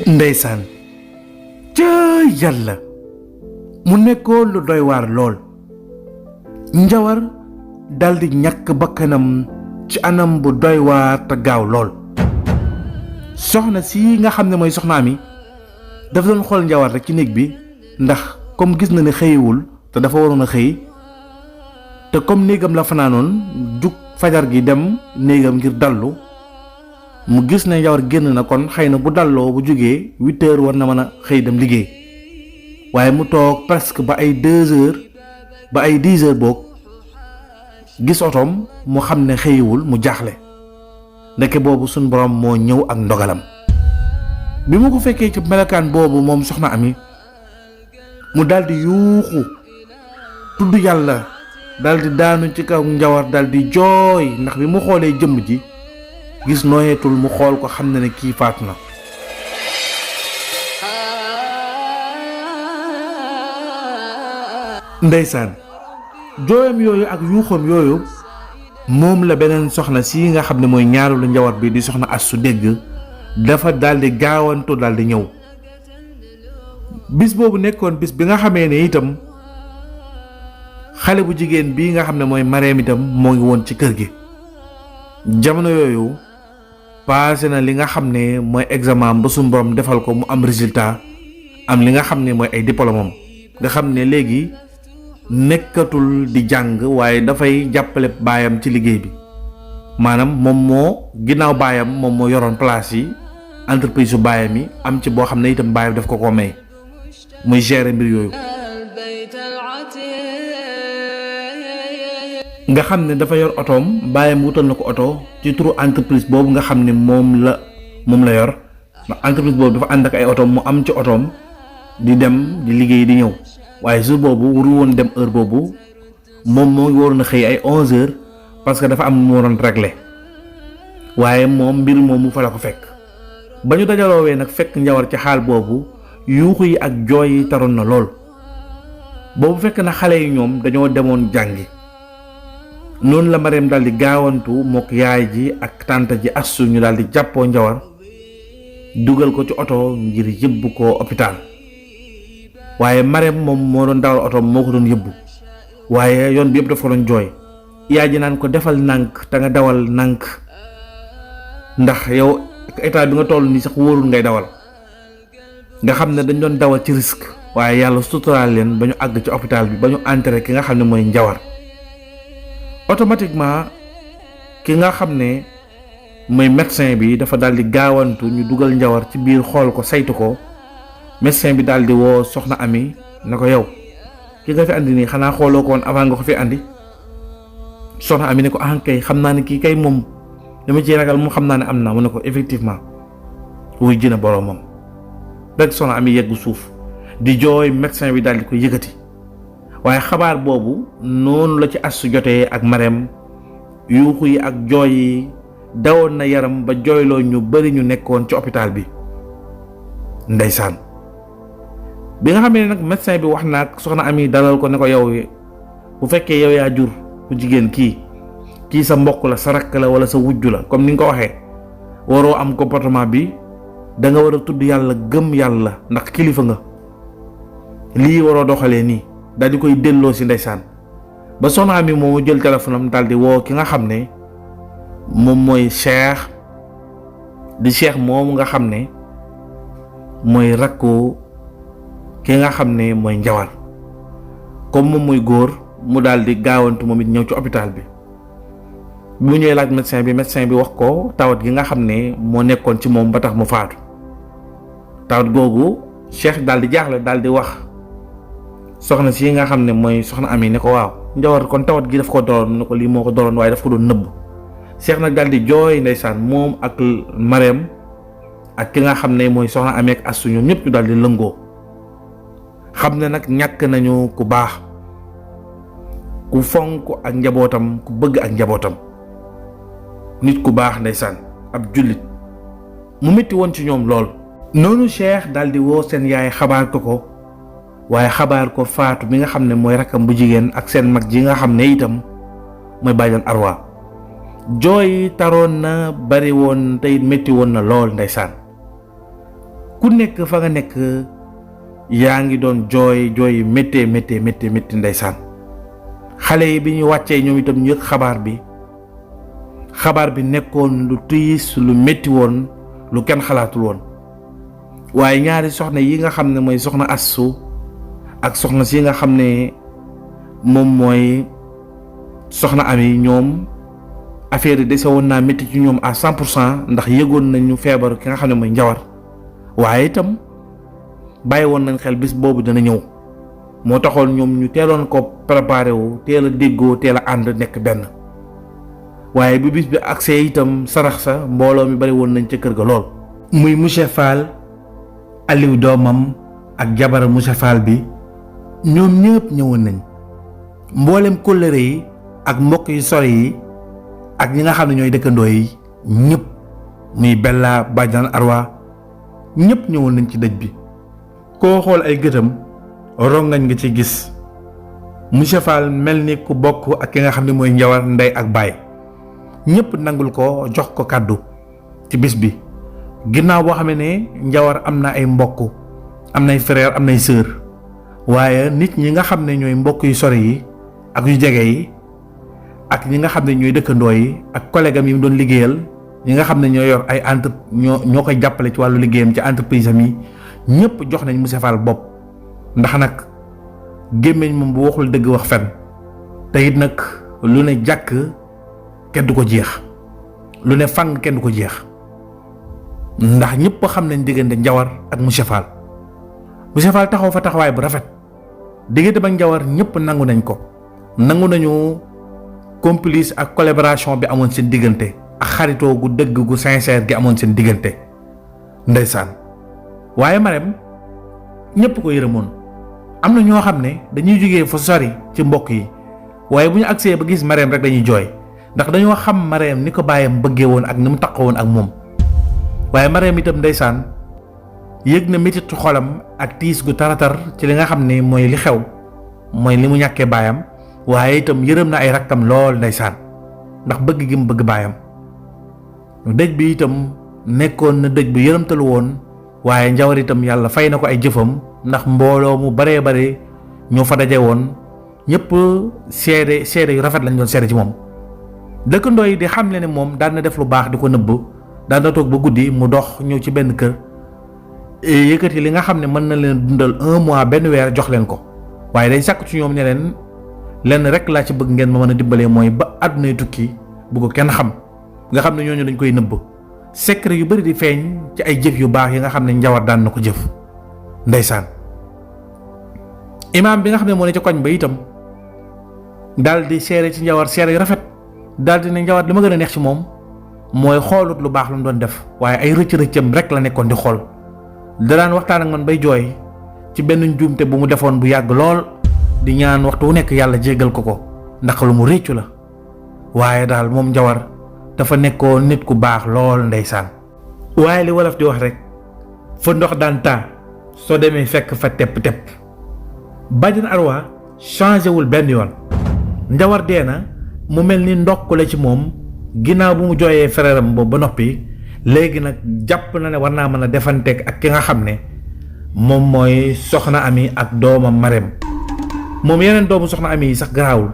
ndeysaan ca yàlla mu nekkoon lu doy waar lool. Njawar daldi ñàkk bakkanam ci anam bu doy waar te gaaw lool. soxna si nga xam ne mooy soxna Ami dafa doon xool Njawar rek ci néeg bi, ndax comme gis na ne xëyiwul te dafa waroon a xëy, te comme néegam la fanaanoon jug fajar gi dem néegam ngir dallu, mu gis ne Njawar génn na, kon xëy na bu dalloo bu jógee 8 heures war na mën a xëy dem liggéey. waaye mu toog presque ba ay 2 heures ba ay 10 heures boog gis otoom, mu xam ne xëyiwul, mu jaaxle. ndeke boobu suñ borom moo ñëw ak ndogalam. bi mu ko fekkee ci melokaan boobu moom soxna Ami, mu daldi yuuxu tudd yàlla, daldi daanu ci kaw Njawar, daldi jooy, ndax bi mu xoolee jëmm ji gis nooyeetul, mu xool ko xam ne ne kii faatu na. ndeysaan jooyam yooyu ak yuuxam yooyu moom la beneen soxna si nga xam ne mooy ñaareelu Njawar bi di soxna Assu dégg, dafa daldi gaawantu daldi ñëw. bis boobu nekkoon bis bi nga xamee ne itam xale bu jigéen bii nga xam ne mooy Mareem itam moo ngi woon ci kër gi. jamono yooyu passé na li nga xam ne mooy examen ba suñu borom defal ko mu am résultat, am li nga xam ne mooy ay diplôme am, nga xam ne léegi nekkatul di jàng waaye dafay jàppale baayam ci liggéey bi. maanaam moom moo ginnaaw baayam moom moo yoroon place yi, entreprise su baayam yi, am ci boo xam ne itam baayam daf ko may muy gérer mbir yooyu. nga xam ne dafa yor otoom, baayam wutal na ko oto ci turu entreprise boobu nga xam ne moom la yor. entreprise boobu dafa ànd ak ay otoom, mu am ci otoom di dem di liggéey di ñëw. waaye jour boobu waru woon dem heure boobu, moom moo ngi waroon a xëy ay 11 heures parce que dafa am mu waroon régler. waaye moom mbir moom mu fa la ko fekk. ba ñu dajaloowee nag fekk Njawar ci xaal boobu, yuuxu yi ak jooy yi taroon na lool. boobu fekk na xale yi ñoom dañoo demoon jàngi. noonu la Mareem daal di gaawantu mook yaay ji ak tànta ji Assu ñu daal di jàppoo Njawar dugal ko ci oto ngir yëbbu ko hôpital. waaye Mareem moom moo doon dawal oto moo ko doon yëbbu, waaye yoon bi yëpp dafa ko doon jooy. yaay ji naan ko defal nànk te nga dawal nànk, ndax yow état bi nga toll nii sax wóorul ngay dawal. nga xam ne dañ doon dawal ci risque, waaye yàlla suturaal leen ba ñu àgg ci hôpital bi, ba ñu entré ki nga xam ne mooy Njawar. automatiquement ki nga xam ne mooy médecin bi dafa daal di gaawantu, ñu dugal Njawar ci biir xool ko saytu ko. médecin bi daal di woo soxna Ami ne ko yow ki nga fi andi nii xanaa xooloo ko woon avant nga ko fi andi. soxna Ami ne ko kay xam naa ne kii kay moom dama ciy ragal moom xam naa ne am na. mu ne ko effectivement wuy jëna boroomam. rek soxna Ami yeggu suuf di jooy, médecin bi daal di ko yëkkati. waaye xabaar boobu noonu la ci Assu jotee ak Mareem, yuuxu yi ak jooy yi dawoon na yaram ba jooyloo ñu bari ñu nekkoon ci hôpital bi. ndeysaan bi nga xamee ne nag médecin bi wax na ak soxna Ami dalal ko ne ko yow bu fekkee yow yaa jur ku jigéen kii sa mbokk la, sa rakk la wala sa wujju la, comme ni nga ko waxee, waroo am comportement bi, da nga war a tudd yàlla, gëm yàlla, ndax kilifa nga. lii waroo doxalee nii. daal di koy delloo si ndeysaan. ba soxna Ami moomu jël téléphone am daal di woo ki nga xam ne moom mooy Cheikh moomu nga xam ne mooy rakku ki nga xam ne mooy Njawar. comme moom mooy góor, mu daal di gaawantu moom it ñëw ci hôpital bi. bi mu ñëwee laaj médecin bi wax ko tawat gi nga xam ne moo nekkoon ci moom ba tax mu faatu. tawat googu Cheikh daal di jaaxle, daal di wax soxna si nga xam ne mooy soxna Ami ne ko waaw Njawar kon tawat gi daf ko doroon, ne ko lii moo ko doroon waaye daf ko doon nëbb. Cheikh nag daal di jooy ndeysaan, moom ak Mareem ak ki nga xam ne mooy soxna Ami ak Assu ñoom ñëpp ñu daal di lëngoo. xam ne nag ñàkk nañu ku baax, ku fonk ak njabootam, ku bëgg ak njabootam, nit ku baax ndeysaan, ab jullit. mu metti woon ci ñoom lool. noonu Cheikh daal di woo seen yaay xabaar ko waaye xabaar ko faatu bi nga xam ne mooy rakkam bu jigéen ak seen mag ji nga xam ne itam mooy bàjjan Arwa. jooy taroon na, bari woon te it metti woon na lool ndeysaan. ku nekk fa nga nekk yaa ngi doon jooy yu méttee métti ndeysaan. xale yi bi ñu wàccee ñoom itam ñu yëg xabaar bi nekkoon lu tiis lu métti woon lu kenn xalaatul woon. waaye ñaari soxna yi nga xam ne mooy soxna Assu ak soxna si nga xam ne moom mooy soxna Ami, ñoom affaire yi dese woon naa métti ci ñoom à 100% ndax yëgoon nañu feebar ki nga xam ne mooy Njawar. waaye itam bàyyi woon nañ xel bis boobu dana ñëw moo taxoon ñoom ñu teeloon ko préparé wu teel a déggoo teel a ànd nekk benn. waaye bi bis bi accès itam sarax sa mbooloo mi bari woon nañ ca kër ga lool. muy monsieur Fall, Aliou doomam ak jabar monsieur Fall bi ñoom ñëpp ñëwoon nañ. mboolem kóllëre yi ak mbokk yu sori yi ak ñi nga xam ne ñooy dëkkandoo yi ñëpp muy Bella Badiane Arwa ñëpp ñëwoon nañ ci dëj bi. koo xool ay gëtam rongañ nga ci gis. monsieur Fall mel ni ku bokk ak ki nga xam ne mooy Njawar ndey ak baay. ñëpp nangul ko jox ko kàddu ci bis bi ginnaaw boo xamee ne Njawar am na ay mbokk am nay frère am nay sœur waaye nit ñi nga xam ne ñooy mbokk yu sori yi ak yu jege yi ak ñi nga xam ne ñooy dëkkandoo yi ak collègue am yi mu doon liggéeyal ñi nga xam ne ñoo yor ay ñoo koy jàppale ci wàllu liggéeyam ci entreprise am yi ñëpp jox nañ monsieur Fall bopp. ndax nag gémmiñ moom bu waxul dëgg wax fen te it nag lu ne jàkk kenn du ko jeex lu ne fang kenn du ko jeex ndax ñëpp xam nañ diggante Njawar ak monsieur Fall. monsieur Fall taxaw fa taxawaay bu rafet diggante ba Njawar ñëpp nangu nañ ko nangu nañu complice ak collaboration bi amoon seen diggante ak xaritoo gu dëgg gu sincère gi amoon seen diggante ndeysaan. waaye Marème ñëpp ko yërëmoon am na ñoo xam ne dañuy jógee fa sori ci mbokk yi waaye bu ñu agsee ba gis Marème rek dañuy jooy ndax dañoo xam Marème ni ko bàyyam bëggee woon ak ni mu taqoon ak moom. waaye Marème itam ndeysaan yëg na métitu xolam ak tiis gu taratar ci li nga xam ne mooy li xew mooy li mu ñàkkee baayam waaye itam yërëm na ay rakkam lool ndeysaan ndax bëgg gi mu bëgg baayam. dëj bi itam nekkoon na dëj bu yërëmtalu woon waaye Njawar itam yàlla fay na ko ay jëfam ndax mbooloo mu baree bare ñoo fa daje woon ñëpp seede yu rafet lañ doon seede ci moom. dëkkandoo yi di xam ne moom daan na def lu baax di ko nëbb daan na toog ba guddi mu dox ñëw ci benn kër yëkkati li nga xam ne mën na leen dundal 1 mois benn weer jox leen ko waaye day sàkk ci ñoom ne leen lenn rek laa ci bëgg ngeen ma mën a dimbalee mooy ba àddunay tukki bu ko kenn xam nga xam ne ñooñu dañ koy nëbb secret yu bari di feeñ ci ay jëf yu baax yi nga xam ne Njawar daan na ko jëf ndeysaan. imaam bi nga xam ne moo ne ca koñ ba itam daal di seere ci Njawar seere yu rafet daal di ne Njawar li ma gën a neex ci moom mooy xoolut lu baax lu mu doon def waaye ay rëcc-rëccam rek la nekkoon di xool. da daan waxtaan ak man bay jooy ci benn njuumte bu mu defoon bu yàgg lool di ñaan waxtu wu nekk yàlla jéggal ko ndax lu mu réccu la waaye daal moom Njawar dafa nekkoon nit ku baax lool ndeysaan. waaye li wolof di wax rek fa ndox daan taa soo demee fekk fa tepp-tepp. Badiane Arwa changé wul benn yoon Njawar dee na mu mel ni ndokk la ci moom ginnaaw bu mu jooyee frère am boobu ba noppi léegi nag jàpp na ne war naa mën a defanteeg ak ki nga xam ne moom mooy soxna Ami ak doomam Marème. moom yeneen doomu soxna Ami yi sax garaawul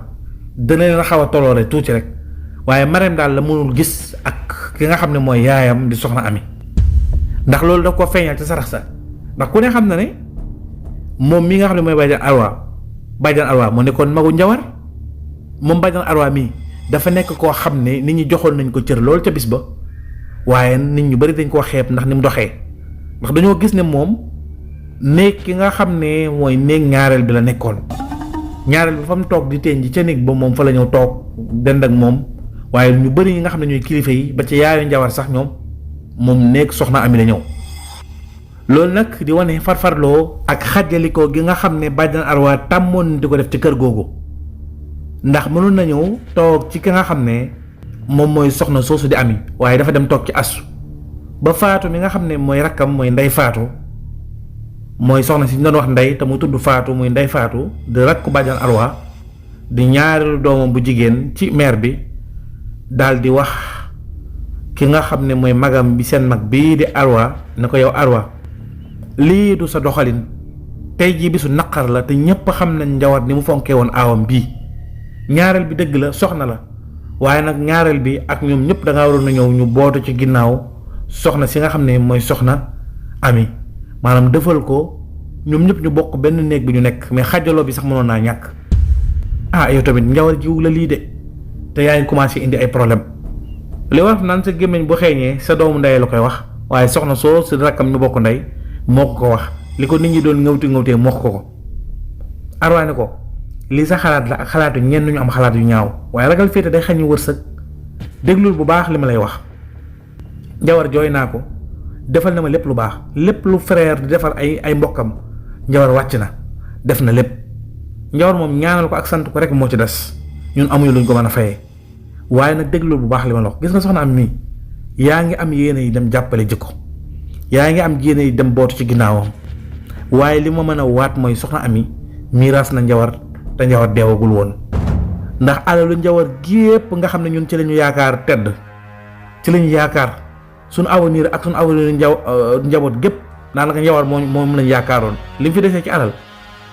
dana leen xaw a toloore tuuti rek waaye Marème daal la mënul gis ak ki nga xam ne mooy yaayam di soxna Ami ndax loolu da ko feeñal ci sarax sa ndax ku ne xam na ne moom mi nga xam ne mooy Badiane Arwa mu nekkoon magu Njawar moom Badiane Arwa mii dafa nekk koo xam ne nit ñi joxoon nañ ko cër loolu ca bis ba waaye nit ñu bari dañ koo xeeb ndax ni mu doxee ndax dañoo gis ne moom néeg ki nga xam ne mooy néeg ñaareel bi la nekkoon ñaareel bi fa mu toog di teen ji ca néeg ba moom fa la ñëw toog dend ak moom waaye ñu bari ñi nga xam ne ñooy kilifa yi ba ci yaayu Njawar sax ñoom moom néeg soxna Ami la ñëw. loolu nag di wane farfarloo ak xàjjalikoo gi nga xam ne Badiane Arwa tàmmoon di ko def ci kër googu ndax mënoon na ñëw toog ci ki nga xam ne moom mooy soxna soosu di Ami waaye dafa dem toog ci Asu ba Faatu mi nga xam ne mooy rakkam mooy Ndey Faatu mooy soxna si ñu doon wax Ndey te mu tudd Faatu muy Ndey Faatu di rakku Badiane Arwa di ñaareelu doomam bu jigéen ci mère bi daal di wax ki nga xam ne mooy magam bi seen mag bii di Arwa ne ko yow Arwa lii du sa doxalin tey jii bisu naqar la te ñépp xam nañ Njawar ni mu fonkee woon aawam bii. ñaareel bi dëgg la soxna la waaye nag ñaareel bi ak ñoom ñëpp da ngaa waroon a ñëw ñu bootu ci ginnaaw soxna si nga xam ne mooy soxna Ami maanaam defal ko ñoom ñëpp ñu bokk benn néeg bi ñu nekk mais xajaloo bi sax mënoon naa ñàkk. yow tamit Njawar jiw la lii de te yaa ngi commencé indi ay problème li war naan sa gémmiñ bu xeeñee sa doomu ndey la koy wax waaye soxna soo si rakkam ñu bokk ndey moo ko wax li ko nit ñi doon ngawtee moo ko arwaane ko lii sa xalaat la ak xalaatu ñenn ñu am xalaat yu ñaaw waaye ragal féete day xañu wërsëg déglul bu baax li ma lay wax. Njawar jooy naa ko defal na ma lépp lu baax lépp lu frère di defal ay mbokkam Njawar wàcc na def na lépp Njawar moom ñaanal ko ak sant ko rek moo ci des ñun amuñu luñ ko mën a fayee waaye nag déglul bu baax li ma la wax gis nga soxna am mii yaa ngi am yéene yi dem jàppale jikko yaa ngi am yéene yi dem bootu ci ginnaawam waaye li ma mën a waat mooy soxna Ami miiras na Njawar te Njawar deewagul woon ndax alalu Njawar gépp nga xam ne ñun ci lañu yaakaar tedd ci lañu yaakaar suñu avenir ak suñu avenir njaboot gépp daanaka Njawar moom lañu yaakaaroon li mu fi desee ci alal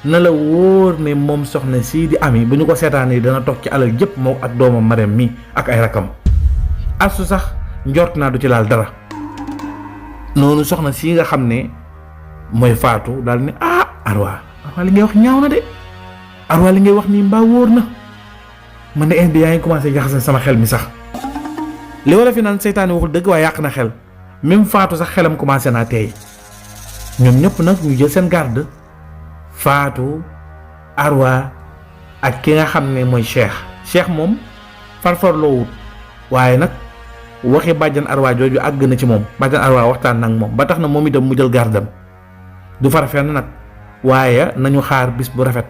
na la wóor ne moom soxna sii di Ami bu ñu ko seetaanee dana toog ci alal jëpp moom ak doomam Marème mi ak ay rakam astu sax njort naa du ci laal dara noonu soxna sii nga xam ne mooy Faatu daal ne Arwa li ngay wax ñaaw na de Arwa li ngay wax nii mbaa wóor na man de indi yaa ngi commencé jaxase sama xel mi sax li wala fi naan seytaane waxul dëgg waaye yàq na xel même Faatu sax xelam commencé naa teey ñoom ñëpp nag ñu jël seen garde Faatu Arwa ak ki nga xam ne mooy Cheikh moom farfarloo wut waaye nag waxi bàjjan Arwa jooju àgg na ci moom bàjjan Arwa waxtaan nag moom ba tax na moom itam mu jël gardam du far fenn nag waaye nañu xaar bis bu rafet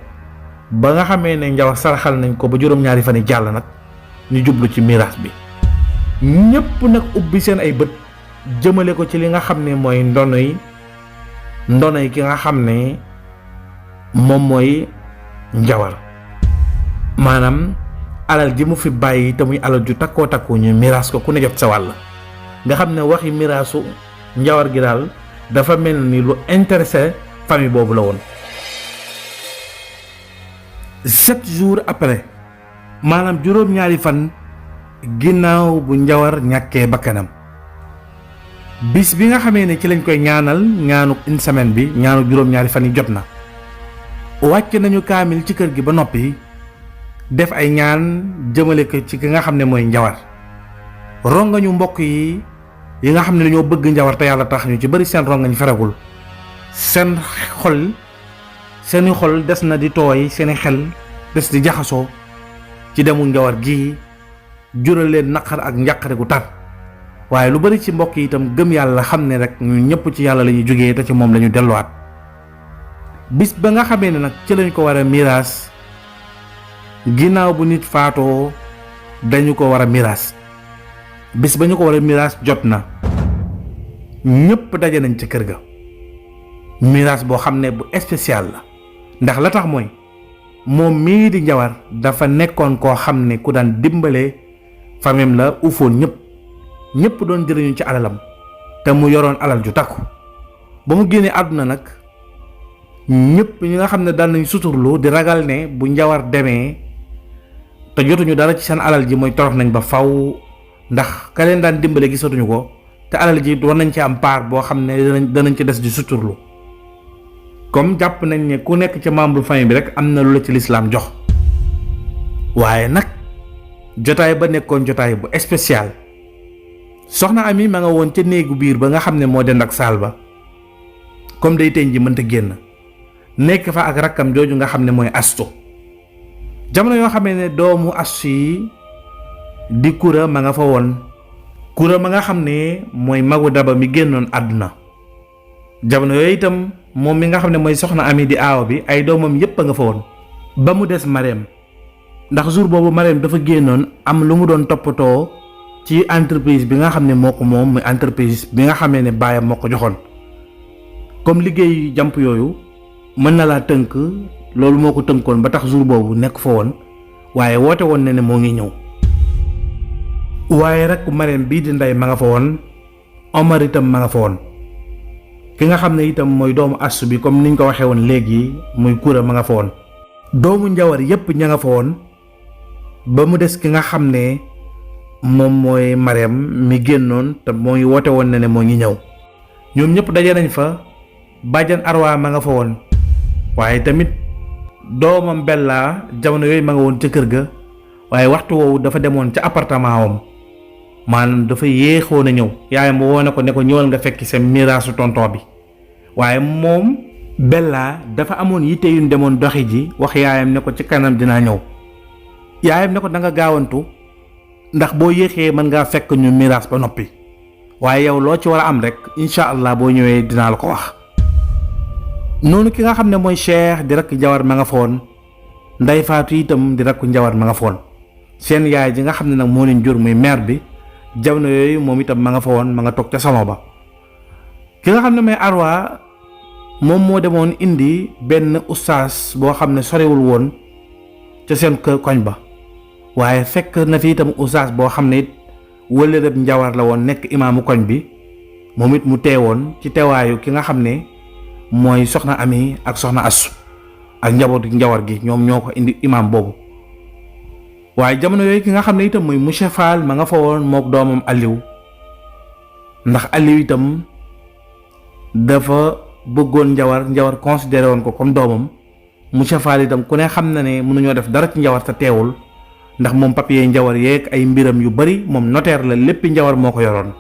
ba nga xamee ne Njawar saraxal nañ ko ba juróom-ñaari fan yi jàll nag ñu jublu ci miraas bi ñépp nag ubbi seen ay bët jëmale ko ci li nga xam ne mooy ndono yi ki nga xam ne moom mooy Njawar maanaam alal ji mu fi bàyyi te muy alal ju takkoo takku ñu miraas ko ku ne jot sa wàll nga xam ne waxi miraasu Njawar gi daal dafa mel ni lu intéressé famille boobu la woon. 7 jours après maanaam juróom-ñaari fan ginnaaw bu Njawar ñàkkee bakkanam bis bi nga xamee ne ci lañ koy ñaanal ñaanu une semaine bi ñaanu juróom-ñaari fan yi jot na wàcc nañu kaamil ci kër gi ba noppi def ay ñaan jëmale ko ci ki nga xam ne mooy Njawar rongañu mbokk yi nga xam ne dañoo bëgg Njawar te yàlla tax ñu ci bari seen rongañ feragul seeni xol des na di tooy seeni xel des di jaxasoo ci demu Njawar gi jural leen naqar ak njàqare gu tar waaye lu bari ci mbokk yi itam gëm yàlla xam ne rek ñu ñëpp ci yàlla la ñuy jógee te ci moom la ñu delluwaat bis ba nga xamee ne nag ci lañ ko war a miraas ginnaaw bu nit faatoo dañu ko war a miraas bis ba ñu ko war a miraas jot na ñëpp daje nañ ca kër ga miraas boo xam ne bu spécial la ndax la tax mooy moom mii di Njawar dafa nekkoon koo xam ne ku daan dimbale famem la ufoon ñëpp doon jëriñu ci alalam te mu yoroon alal ju takku ba mu génnee àdduna nag ñëpp ñi nga xam ne daan nañ suturlu di ragal ne bu Njawar demee te jotuñu dara ci seen alal ji mooy torox nañ ba faw ndax ka leen daan dimbale gisatuñu ko te alal ji war nañ ci am part boo xam ne danañ ci des di suturlu comme jàpp nañ ne ku nekk ci membre famille bi rek am na lu la ci lislaam jox waaye nag jotaay ba nekkoon jotaay bu spécial soxna Ami ma nga woon ca néegu biir ba nga xam ne moo dend ak saal ba comme day teñ ji mënta génn nekk fa ak rakkam jooju nga xam ne mooy Astu jamono yoo xamee ne doomu Astu yi di Kura ma nga fa woon Kura ma nga xam ne mooy magu Daba mi génnoon àdduna jamono yooyu itam moom mi nga xam ne mooy soxna Ami di aaw bi ay doomam yépp a nga fa woon ba mu des Marème ndax jour boobu Marème dafa génnoon am lu mu doon toppatoo ci entreprise bi nga xam ne moo ko moom muy entreprise bi nga xamee ne baayam moo ko joxoon comme liggéey jàmp yooyu mën na laa tënk loolu moo ko tënkoon ba tax jour boobu nekk fa woon waaye woote woon na ne moo ngi ñëw waaye rek Marème bii di ndey ma nga fa woon Omar itam ma nga fa woon ki nga xam ne itam mooy doomu assu bi comme niñ ko waxee woon léegi muy kura ma nga fa woon. doomu njawar yépp ña nga fa woon ba mu des ki nga xam ne moom mooy Mariam mi génnoon te moo ngi woote woon ne moo ngi ñëw. ñoom ñëpp daje nañ fa. bàjjan Arwa ma nga fa woon waaye tamit doomam Bella jamono yooyu ma nga woon ca kër ga waaye waxtu woowu dafa demoon ca appartement wam maanaam dafa yéexoon a ñëw yaayam woo na ko ne ko ñëwal nga fekki sa miraasu tonton bi waaye moom Bella dafa amoon yitte yu ñu demoon doxi ji wax yaayam ne ko ci kanam dinaa ñëw yaayam ne ko da nga gaawantu ndax boo yéexee mën ngaa fekk ñu miraas ba noppi waaye yow loo ci war a am rek incha allah boo ñëwee dinaa la ko wax. noonu ki nga xam ne mooy Cheikh di rakk njawar ma nga foon Ndey Faatu itam di rakk njawar ma nga foon seen yaay ji nga xam ne nag moo leen jur muy mère bi jamono yooyu moom itam ma nga fa woon ma nga toog ca salon ba. ki nga xam ne mooy Arwa moom moo demoon indi benn ustaas boo xam ne sorewul woon ca seen kër koñ ba waaye fekk na fi itam ustaas boo xam ne it wëllërëb njawar la woon nekk imaamu koñ bi moom it mu teewoon ci teewaayu ki nga xam ne mooy soxna Ami ak soxna Assu ak njabootu njawar gi ñoom ñoo ko indi imaam boobu waaye jamono yooyu ki nga xam ne itam mooy monsieur Fall ma nga fa woon mook doomam Aliou ndax Aliou itam dafa bëggoon njawar considéré woon ko comme doomam monsieur Fall itam ku ne xam na ne mënuñoo def dara ci njawar te teewul ndax moom papier njawar yeeg ay mbiram yu bari moom notaire la léppi njawar moo ko yoroon.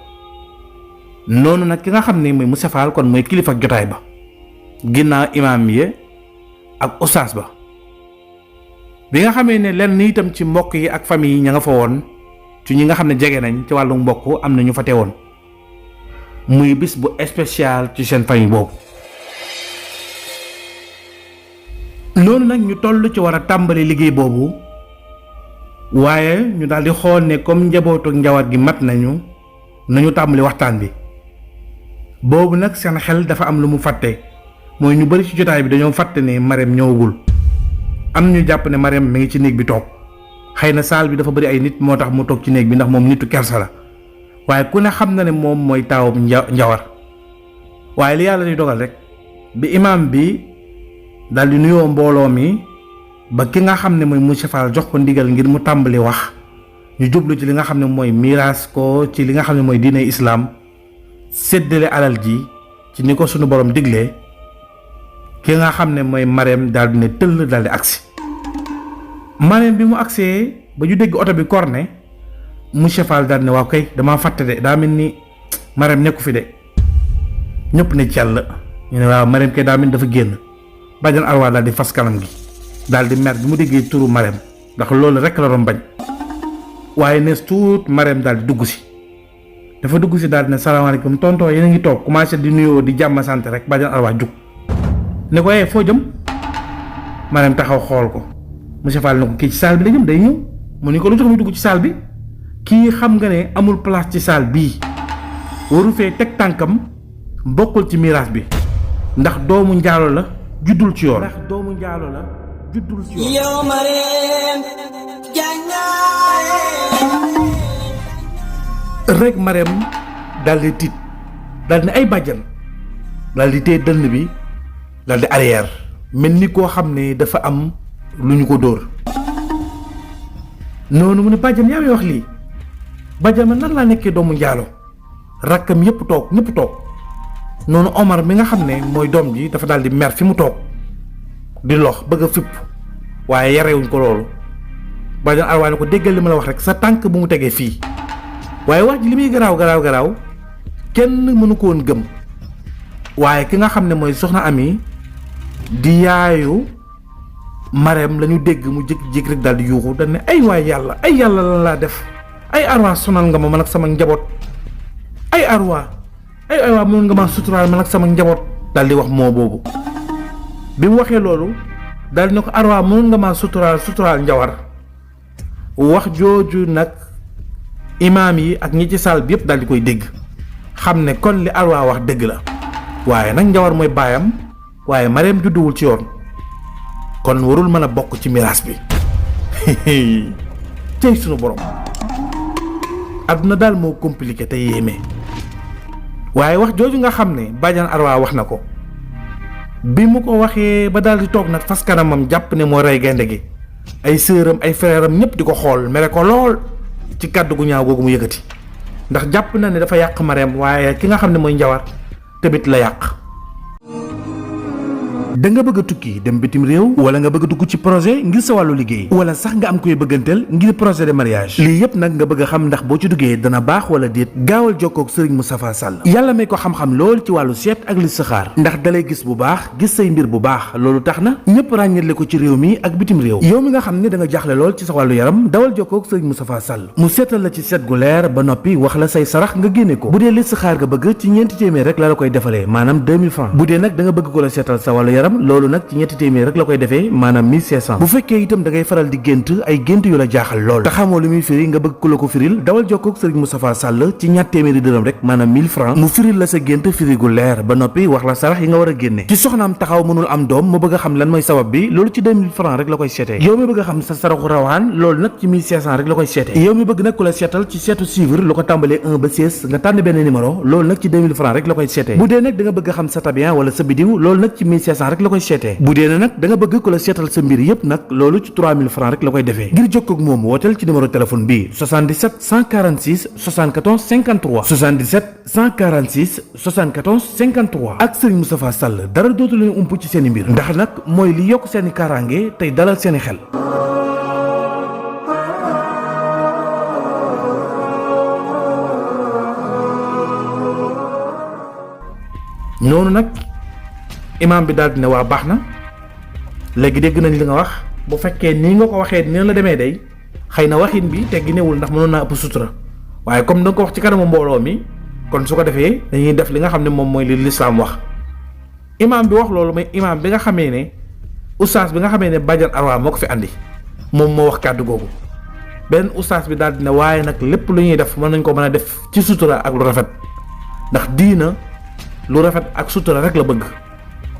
noonu nag ki nga xam ne mooy monsieur Fall kon mooy kilifa ak jotaay ba ginnaaw imaam yi ak ustaas ba bi nga xamee ne lenn itam ci mbokk yi ak famille yi ña nga fa woon ci ñi nga xam ne jege nañ ci wàllu mbokk am na ñu fa teewoon muy bis bu spécial ci seen famille boobu. noonu nag ñu toll ci war a tàmbali liggéey boobu waaye ñu daal di xool ne comme njabootu njawar gi mat nañu tàmbali waxtaan bi boobu nag seen xel dafa am lu mu fàtte mooy ñu bari ci jotaay bi dañoo fàtte ne Mariam ñëwagul am ñu jàpp ne Mariam mi ngi ci néeg bi toog xëy na saal bi dafa bari ay nit moo tax mu toog ci néeg bi ndax moom nitu kersa la waaye ku ne xam na ne moom mooy taawam njawar waaye li yàlla di dogal rek bi imaam bi daal di nuyoo mbooloo mi ba ki nga xam ne mooy monsieur Fall jox ko ndigal ngir mu tàmbali wax ñu jublu ci li nga xam ne mooy miraas ko ci li nga xam ne mooy diine islaam séddale alal ji ci ni ko sunu borom diglee ki nga xam ne mooy Mariam daal di ne tëll daal di agsi Mariam bi mu agsee ba ñu dégg oto bi corne monsieur Fall daal di ne waaw kay damaa fàtte de daa mel ni Mariam nekku fi de ñëpp ne cell ñu ne waaw Mariam kay daa mel ni dafa génn bàjjan Arwa daal di fas kanam gi daal di mer bi mu déggee turu Mariam ndax loolu rek la doon bañ waaye nees tuut Mariam daal di dugg si dafa dugg si daal di ne salaamaaleykum tonton yéen a ngi toog commencé di nuyoo di jàmm sant rek bàjjan Arwa jug ne ko foo jëm Mariam taxaw xool ko monsieur Fall ne ko kii ci salle bi la jëm day ñëw mu ni ko lu tax muy dugg ci salle bi kii xam nga ne amul place ci salle bii waru fee teg tànkam bokkul ci miraas bi ndax doomu njaalo la juddul ci yoon yow Mariam rek Mariam daal di tiit daal di ne ay bàjjan daal di téye dënn bi daal di arrière mel ni koo xam ne dafa am lu ñu ko dóor noonu mu ne bàjjan yaa ngi wax lii bàjjan man nan laa nekkee doomu njaalo rakkam ñëpp toog noonu Omar mi nga xam ne mooy doom ji dafa daal di mer fi mu toog di lox bëgg a fipp waaye yarewuñ ko loolu bàjjan Arwa ne ko déggal li ma la wax rek sa tànk bu mu tegee fii waaye wax ji li muy garaaw kenn mënu ko woon gëm waaye ki nga xam ne mooy soxna Ami di yaayu Mariam la ñu dégg mu jékki-jékki rek daal di yuuxu dañ ne ay waay yàlla lan laa def ay Arwa sonal nga ma man ak sama njaboot ay Arwa mënoon nga ma suturaal man ak sama njaboot daal di wax moo boobu bi mu waxee loolu daal di ne ko Arwa mënoon nga ma suturaal njawar wax jooju nag imaam yi ak ñi ci saal bi yëpp daal di koy dégg xam ne kon li Arwa wax dëgg la waaye nag njawar mooy baayam waaye Mariam judduwul ci yoon kon warul mën a bokk ci miraas bi cey sunu borom àdduna daal moo compliqué te yéeme waaye wax jooju nga xam ne bàjjan Arwa wax na ko bi mu ko waxee ba daal di toog nag fas kanamam jàpp ne moo rey gaynde gi ay sëram ay frèram ñëpp di ko xool mere ko lool ci kàddu gu ñaaw googu mu yëkkati ndax jàpp na ne dafa yàq Marème waaye ki nga xam ne mooy Njawar tamit la yàq. da nga bëgg a tukki dem bitim réew wala nga bëgg a dugg ci projet ngir sa wàllu liggéey wala sax nga am koy bëgganteel ngir projet de mariage lii yëpp nag nga bëgg a xam ndax boo ci duggee dana baax wala déet gaawal jokkoo ak Serigne Moustapha Sall yàlla may ko xam-xam lool ci wàllu seet ak listixaar ndax dalay gis bu baax gis say mbir bu baax loolu tax na ñëpp ràññetle ko ci réew mi ak bitim réew yow mi nga xam ne da nga jaaxle lool ci sa wàllu yaram dawal jokkoo ak Serigne Moustapha Sall mu seetal la ci seet gu leer ba noppi wax la say sarax nga génne ko bu dee listixaar nga bëgg ci ñeenti téeméer rek la koy defalee maanaam 2000 francs bu dee nag da nga bëgg ko la seetal sa wàllu yaram loolu nag ci ñetti téeméer rek la koy defee maanaam 1500 bu fekkee itam da ngay faral di gént ay gént yu la jaaxal lool te xamoo lu muy firi nga bëgg ku la ko firil dawal jokkoo ak Serigne Moustapha Sall ci ñatt téeméeri dërëm rek maanaam 1000 francs mu firil la sa gént firi gu leer ba noppi wax la sarax yi nga war a génne ci soxnaam taxaw mënul am doom mu bëgg a xam lan mooy sabab bi loolu ci 2000 francs rek la koy seetee yow mi bëgg a xam sa saraxu rawaan loolu nag ci 1500 rek la koy seetee yow mi bëgg nag ku la seetal ci seetu suivre lu ko tàmbalee 1 ba 16 nga tànn benn numéro loolu nag ci 2000 francs rek la koy seetee bu dee nag da nga bëgg a xam sa tabian wala sa bidiw loolu nag ci 1500 rek la koy seetee bu dee nag da nga bëgg ku la seetal sa mbir yépp nag loolu ci 3000 francs rek la koy defee ngir jokkoo ak moom wooteel ci numéro téléphone bi 77 146 74 53 77 146 74 53 ak Serigne Moustapha Sall dara dootu leen ump ci seeni mbir ndax nag mooy li yokk seeni kaaraange tey dalal seeni xel. noonu nag imaam bi daal dina waa baax na léegi dégg nañ li nga wax bu fekkee nii nga ko waxee nii la demee day xëy na waxin bi teggi newul ndax mënoon naa ëpp sutura waaye comme da nga ko wax ci kanamu mbooloo mi kon su ko defee dañuy def li nga xam ne moom mooy li lislaam wax. imaam bi wax loolu mooy imaam bi nga xamee ne ustaas bi nga xamee ne bàjjan Arwa moo ko fi andi moom moo wax kàddu googu benn ustaas bi daal dina waaye nag lépp lu ñuy def mën nañ ko mën a def ci sutura ak lu rafet ndax diina lu rafet ak sutura rek la bëgg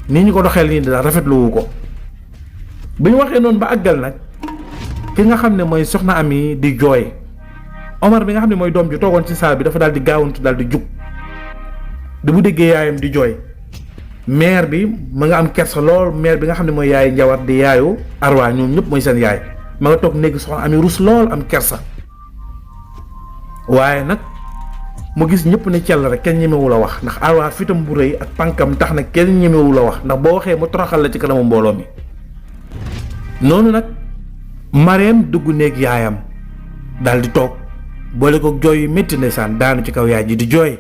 nii ñu ko doxeel nii daal rafetluwu ko. bi ñu waxee noonu ba àggal nag ki nga xam ne mooy soxna Ami di jooy Omar bi nga xam ne mooy doom ji toogoon ci saal bi dafa daal di gaawantu daal di jug di bu déggee yaayam di jooy mère bi ma nga am kersa lool mère bi nga xam ne mooy yaay Njawar di yaayu Arwa ñoom ñëpp mooy seen yaay ma nga toog néegi soxna Ami rus lool am kersa waaye nag mu gis ñëpp ne cell rek kenn ñemewu la wax ndax Arwa fitam bu rëy ak pànkam tax na kenn ñemewu la wax ndax boo waxee mu toroxal la ci kanamu mbooloo mi. noonu nag Marème dugg néeg yaayam daal di toog boole ko jooy yu métti ndeysaan daanu ci kaw yaay ji di jooy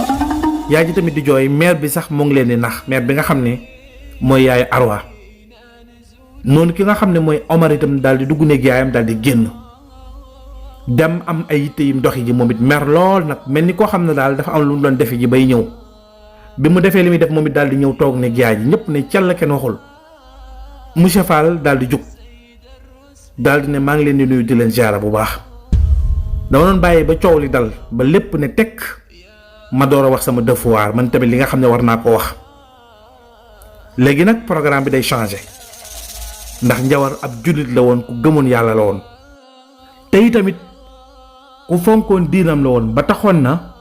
yaay ji tamit di jooy mère bi sax mu ngi leen di nax mère bi nga xam ne mooy yaayu Arwa noonu ki nga xam ne mooy Omar itam daal di dugg néeg yaayam daal di génn dem am ay yitte yim doxi ji moom it mer lool nag mel ni koo xam ne daal dafa am lu mu doon defe ji bay ñëw bi mu defee li muy def moom it daal di ñëw toog néeg yaay ji ñëpp ne cell kenn waxul monsieur Fall daal di jug daal di ne maa ngi leen di nuyu di leen ziara bu baax dama doon bàyyi ba coow li dal ba lépp ne tekk ma door a wax sama devoir man tamit li nga xam ne war naa ko wax léegi nag programme bi day changé ndax Njawar ab jullit la woon ku gëmoon yàlla la woon te tamit ku fonkoon diinam la woon ba taxoon na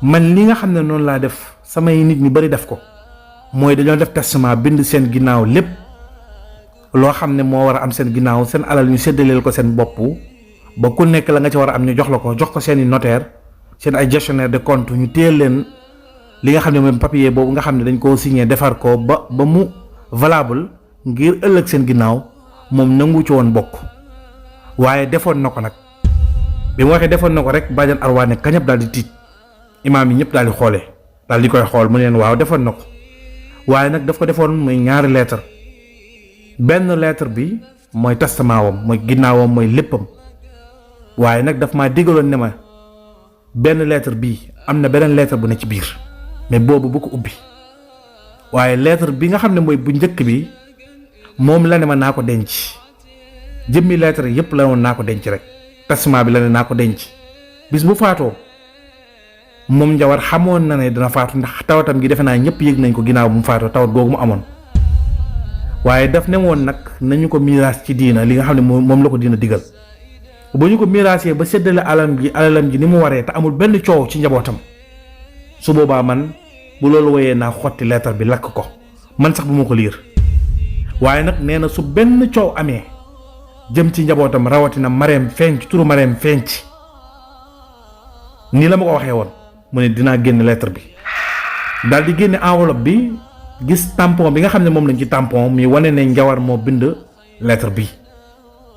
man li nga xam ne noonu laa def samay nit ñu bari def ko mooy dañoo def testament bind seen ginnaaw lépp loo xam ne moo war a am seen ginnaaw seen alal ñu séddaleel ko seen bopp ba ku nekk la nga ci war a am ñu jox la ko jox ko seeni notaire seen ay gestionnaire de compte ñu téel leen li nga xam ne mooy papier boobu nga xam ne dañ koo signé defar ko ba mu valable ngir ëllëg seen ginnaaw moom nangu ci woon bokk waaye defoon na ko nag bi mu waxee defoon na ko rek bàjjan Arwa ne kañab daal di tiit imaam yi ñëpp daal di xoolee daal di koy xool mu leen waaw defoon na ko waaye nag daf ko defoon muy ñaari lettre benn lettre bi mooy testament wam mooy ginnaawam mooy léppam waaye nag daf maa digaloon ne ma benn lettre bii am na beneen lettre bu ne ci biir mais boobu bu ko ubbi waaye lettre bi nga xam ne mooy bu njëkk bi moom la ne ma naa ko denc jëmmi lettre yépp la woon naa ko denc rek testament bi la ne naa ko denc bis bu faatoo moom Njawar xamoon na ne dina faatu ndax tawatam gi defe naa ñëpp yëg nañ ko ginnaaw bu mu faatoo tawat googu mu amoon waaye daf ne woon nag nañu ko miraas ci diina li nga xam ne moom la ko diina digal bu ñu ko miraasee ba séddale alalam ji ni mu waree te amul benn coow ci njabootam su boobaa man bu loolu woyee naa xotti lettre bi lakk ko man sax bu ma ko liir waaye nag nee na su benn coow amee jëm ci njabootam rawatina Marème feeñ ci turu Marème feeñ ci nii la ma ko waxee woon mu ne dinaa génn lettre bi daal di génne enveloppe bi gis tampon bi nga xam ne moom lañ ci tampon mi wane ne Njawar moo bind lettre bi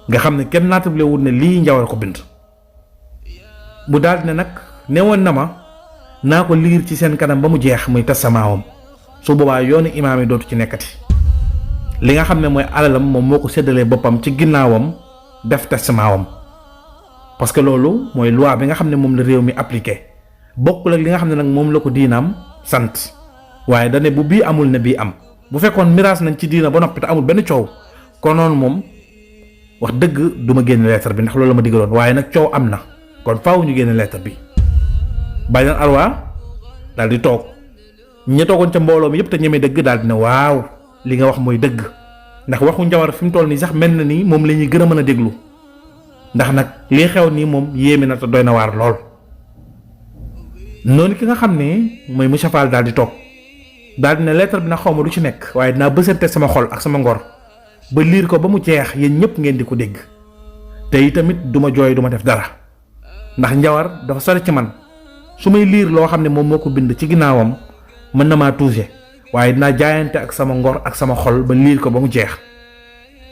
nga xam ne kenn naatable wul ne lii Njawar ko bind bu daal ne nag newoon na ma naa ko liir ci seen kanam ba mu jeex muy testamentam su boobaa yoonu imaam yi dootu ci nekkati li nga xam ne mooy alalam moom moo ko séddalee boppam ci ginnaawam def testamentam parce que loolu mooy loi bi nga xam ne moom la réew mi appliqué bokkul ak li nga xam ne nag moom la ko diinaam sant waaye dane bu bii amul ne bii am bu fekkoon miraas nañ ci diina ba noppi te amul benn coow konoon moom wax dëgg du ma génn lettre bi ndax loolu la ma digaloon waaye nag coow am na kon faaw ñu génn lettre bi bàyyi naan Arwa daal di toog ñi toogoon ca mbooloo mi yëpp te ñeme dëgg daal di ne waaw li nga wax mooy dëgg ndax waxu Njawar fi mu toll nii sax mel na ni moom la ñuy gën a mën a déglu ndax nag lii xew nii moom yéeme na te doy na waar lool. noonu ki nga xam ne mooy monsieur Fall daal di toog daal di ne lettre bi nag xaw ma lu ci nekk waaye dinaa bësante sama xol ak sama ngor ba liir ko ba mu jeex yéen ñëpp ngeen di ko dégg te itamit du ma jooy du ma def dara ndax Njawar dafa sori ci man su may liir loo xam ne moom moo ko bind ci ginnaawam mën na maa touché waaye dinaa jaayante ak sama ngor ak sama xol ba liir ko ba mu jeex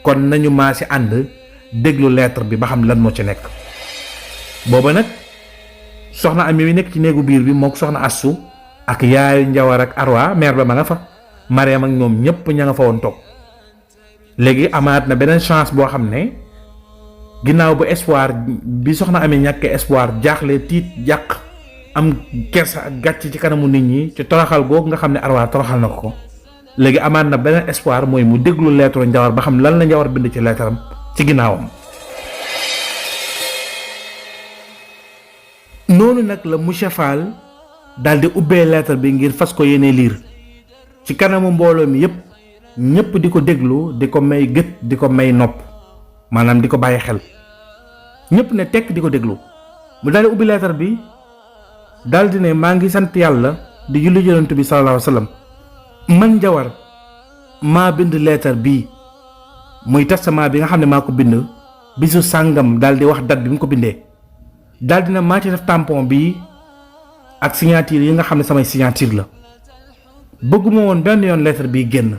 kon nañu maa si ànd déglu lettre bi ba xam lan moo ci nekk. booba nag soxna Ami wi nekk ci néegu biir bi mook soxna Assu ak yaayu Njawar ak Arwa mère ba ma nga fa Mariam ak ñoom ñëpp ña nga fa woon toog léegi amaat na beneen chance boo xam ne ginnaaw bu espoir bi soxna Ami ñàkkee espoir jaaxle tiit jàq am kersa ak gàcc ci kanamu nit ñi ci toroxal googu nga xam ne Arwa toroxal na ko léegi amaat na beneen espoir mooy mu déglu lettre Njawar ba xam lan la Njawar bind ci lettre am ci ginnaawam. noonu nag la monsieur Fall daal di ubbee lettre bi ngir fas ko yéene liir ci kanamu mbooloo mi yépp ñépp di ko déglu di ko may gët di ko may nopp maanaam di ko bàyyi xel ñépp ne tekk di ko déglu mu daal di ubbi lettre bi daal di ne maa ngi sant yàlla di julli yonent bi sallallahu alayhi wa sallam man Njawar maa bind lettre bii muy testament bi nga xam ne maa ko bind bisu sàngam daal di wax date bi mu ko bindee daal dina maa ci def tampon bii ak signature yi nga xam ne samay signature la bëgguma woon benn yoon lettre bii génn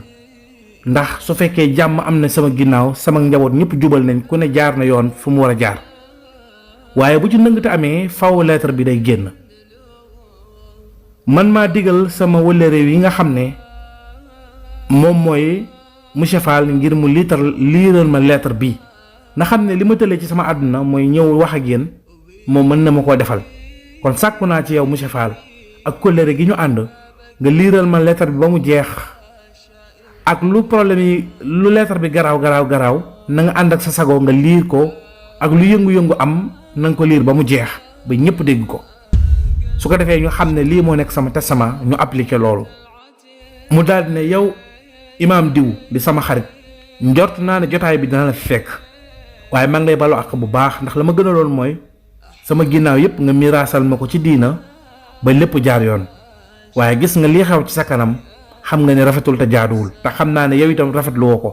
ndax su fekkee jàmm am na sama ginnaaw sama njaboot ñëpp jubal nañ ku ne jaar na yoon fu mu war a jaar waaye bu ci ndëngte amee faw lettre bi day génn man maa digal sama wëllëre yi nga xam ne moom mooy monsieur Fall ngir mu liiral ma lettre bii na xam ne li ma tëlee ci sama àdduna mooy ñëw wax ak yéen moom mën na ma koo defal kon sàkku naa ci yow monsieur Fall ak kóllëre gi ñu ànd nga liiral ma lettre bi ba mu jeex ak lu problème yi lu lettre bi garaaw na nga ànd ak sa sago nga liir ko ak lu yëngu-yëngu am na nga ko liir ba mu jeex ba ñëpp dégg ko su ko defee ñu xam ne lii moo nekk sama testament ñu appliqué loolu. mu daldi ne yow imaam diw di sama xarit njort naa ne jotaay bi dina la fi fekk waaye maa ngi lay balu ak bu baax ndax la ma gënaloon mooy sama ginnaaw yépp nga miraasal ma ko ci diina ba lépp jaar yoon waaye gis nga lii xew ci sa kanam xam nga ne rafetul te jaaduwul te xam naa ne yow itam rafetlu woo ko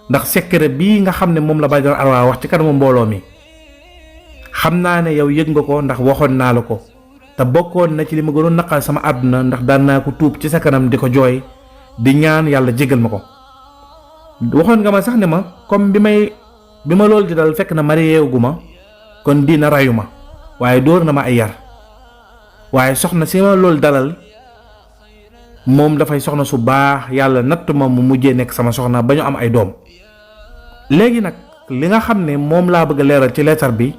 ndax secret bii nga xam ne moom la Badiane Arwa wax ci kanamu mbooloo mi xam naa ne yow yëg nga ko ndax waxoon naa la ko te bokkoon na ci li ma gënoon naqal sama àdduna ndax daan naa ko tuub ci sa kanam di ko jooy di ñaan yàlla jégal ma ko waxoon nga ma sax ne ma comme bi ma loolu di dal fekk na marié gu ma kon diina rayu ma waaye dóor na ma ay yar waaye soxna si ma loolu dalal moom dafay soxna su baax yàlla natt ma mu mujjee nekk sama soxna ba ñu am ay doom léegi nag li nga xam ne moom laa bëgg a leeral ci leetar bi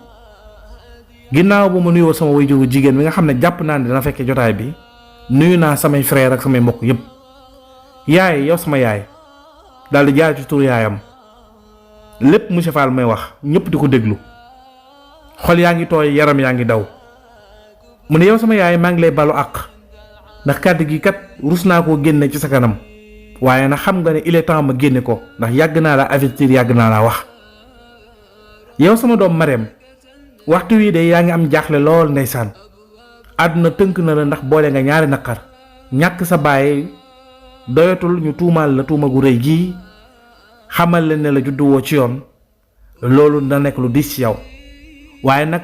ginnaaw bu ma nuyoo sama waajuru jigéen bi nga xam ne jàpp naa ne dana fekkee jotaay bi nuyu naa samay frère ak samay mbokk yépp yaay yow sama yaay daal di jaar ci tur yaayam lépp monsieur Fall may wax ñëpp di ko déglu xol yaa ngi tooy yaram yaa ngi daw mu ne yow sama yaay maa ngi lay balu àq ndax kàddu gi kat rus naa koo génne ci sa kanam waaye nag xam nga ne il est temps ma génne ko ndax yàgg naa la avertir yàgg naa la wax yow sama doom Marème waxtu wii de yaa ngi am jaaxle lool ndeysaan àdduna tënk na la ndax boole nga ñaari naqar ñàkk sa baay doyatul ñu tuumaal la tuuma gu rëy gii xamal leen ne la judduwoo ci yoon loolu dina nekk lu diis ci yow waaye nag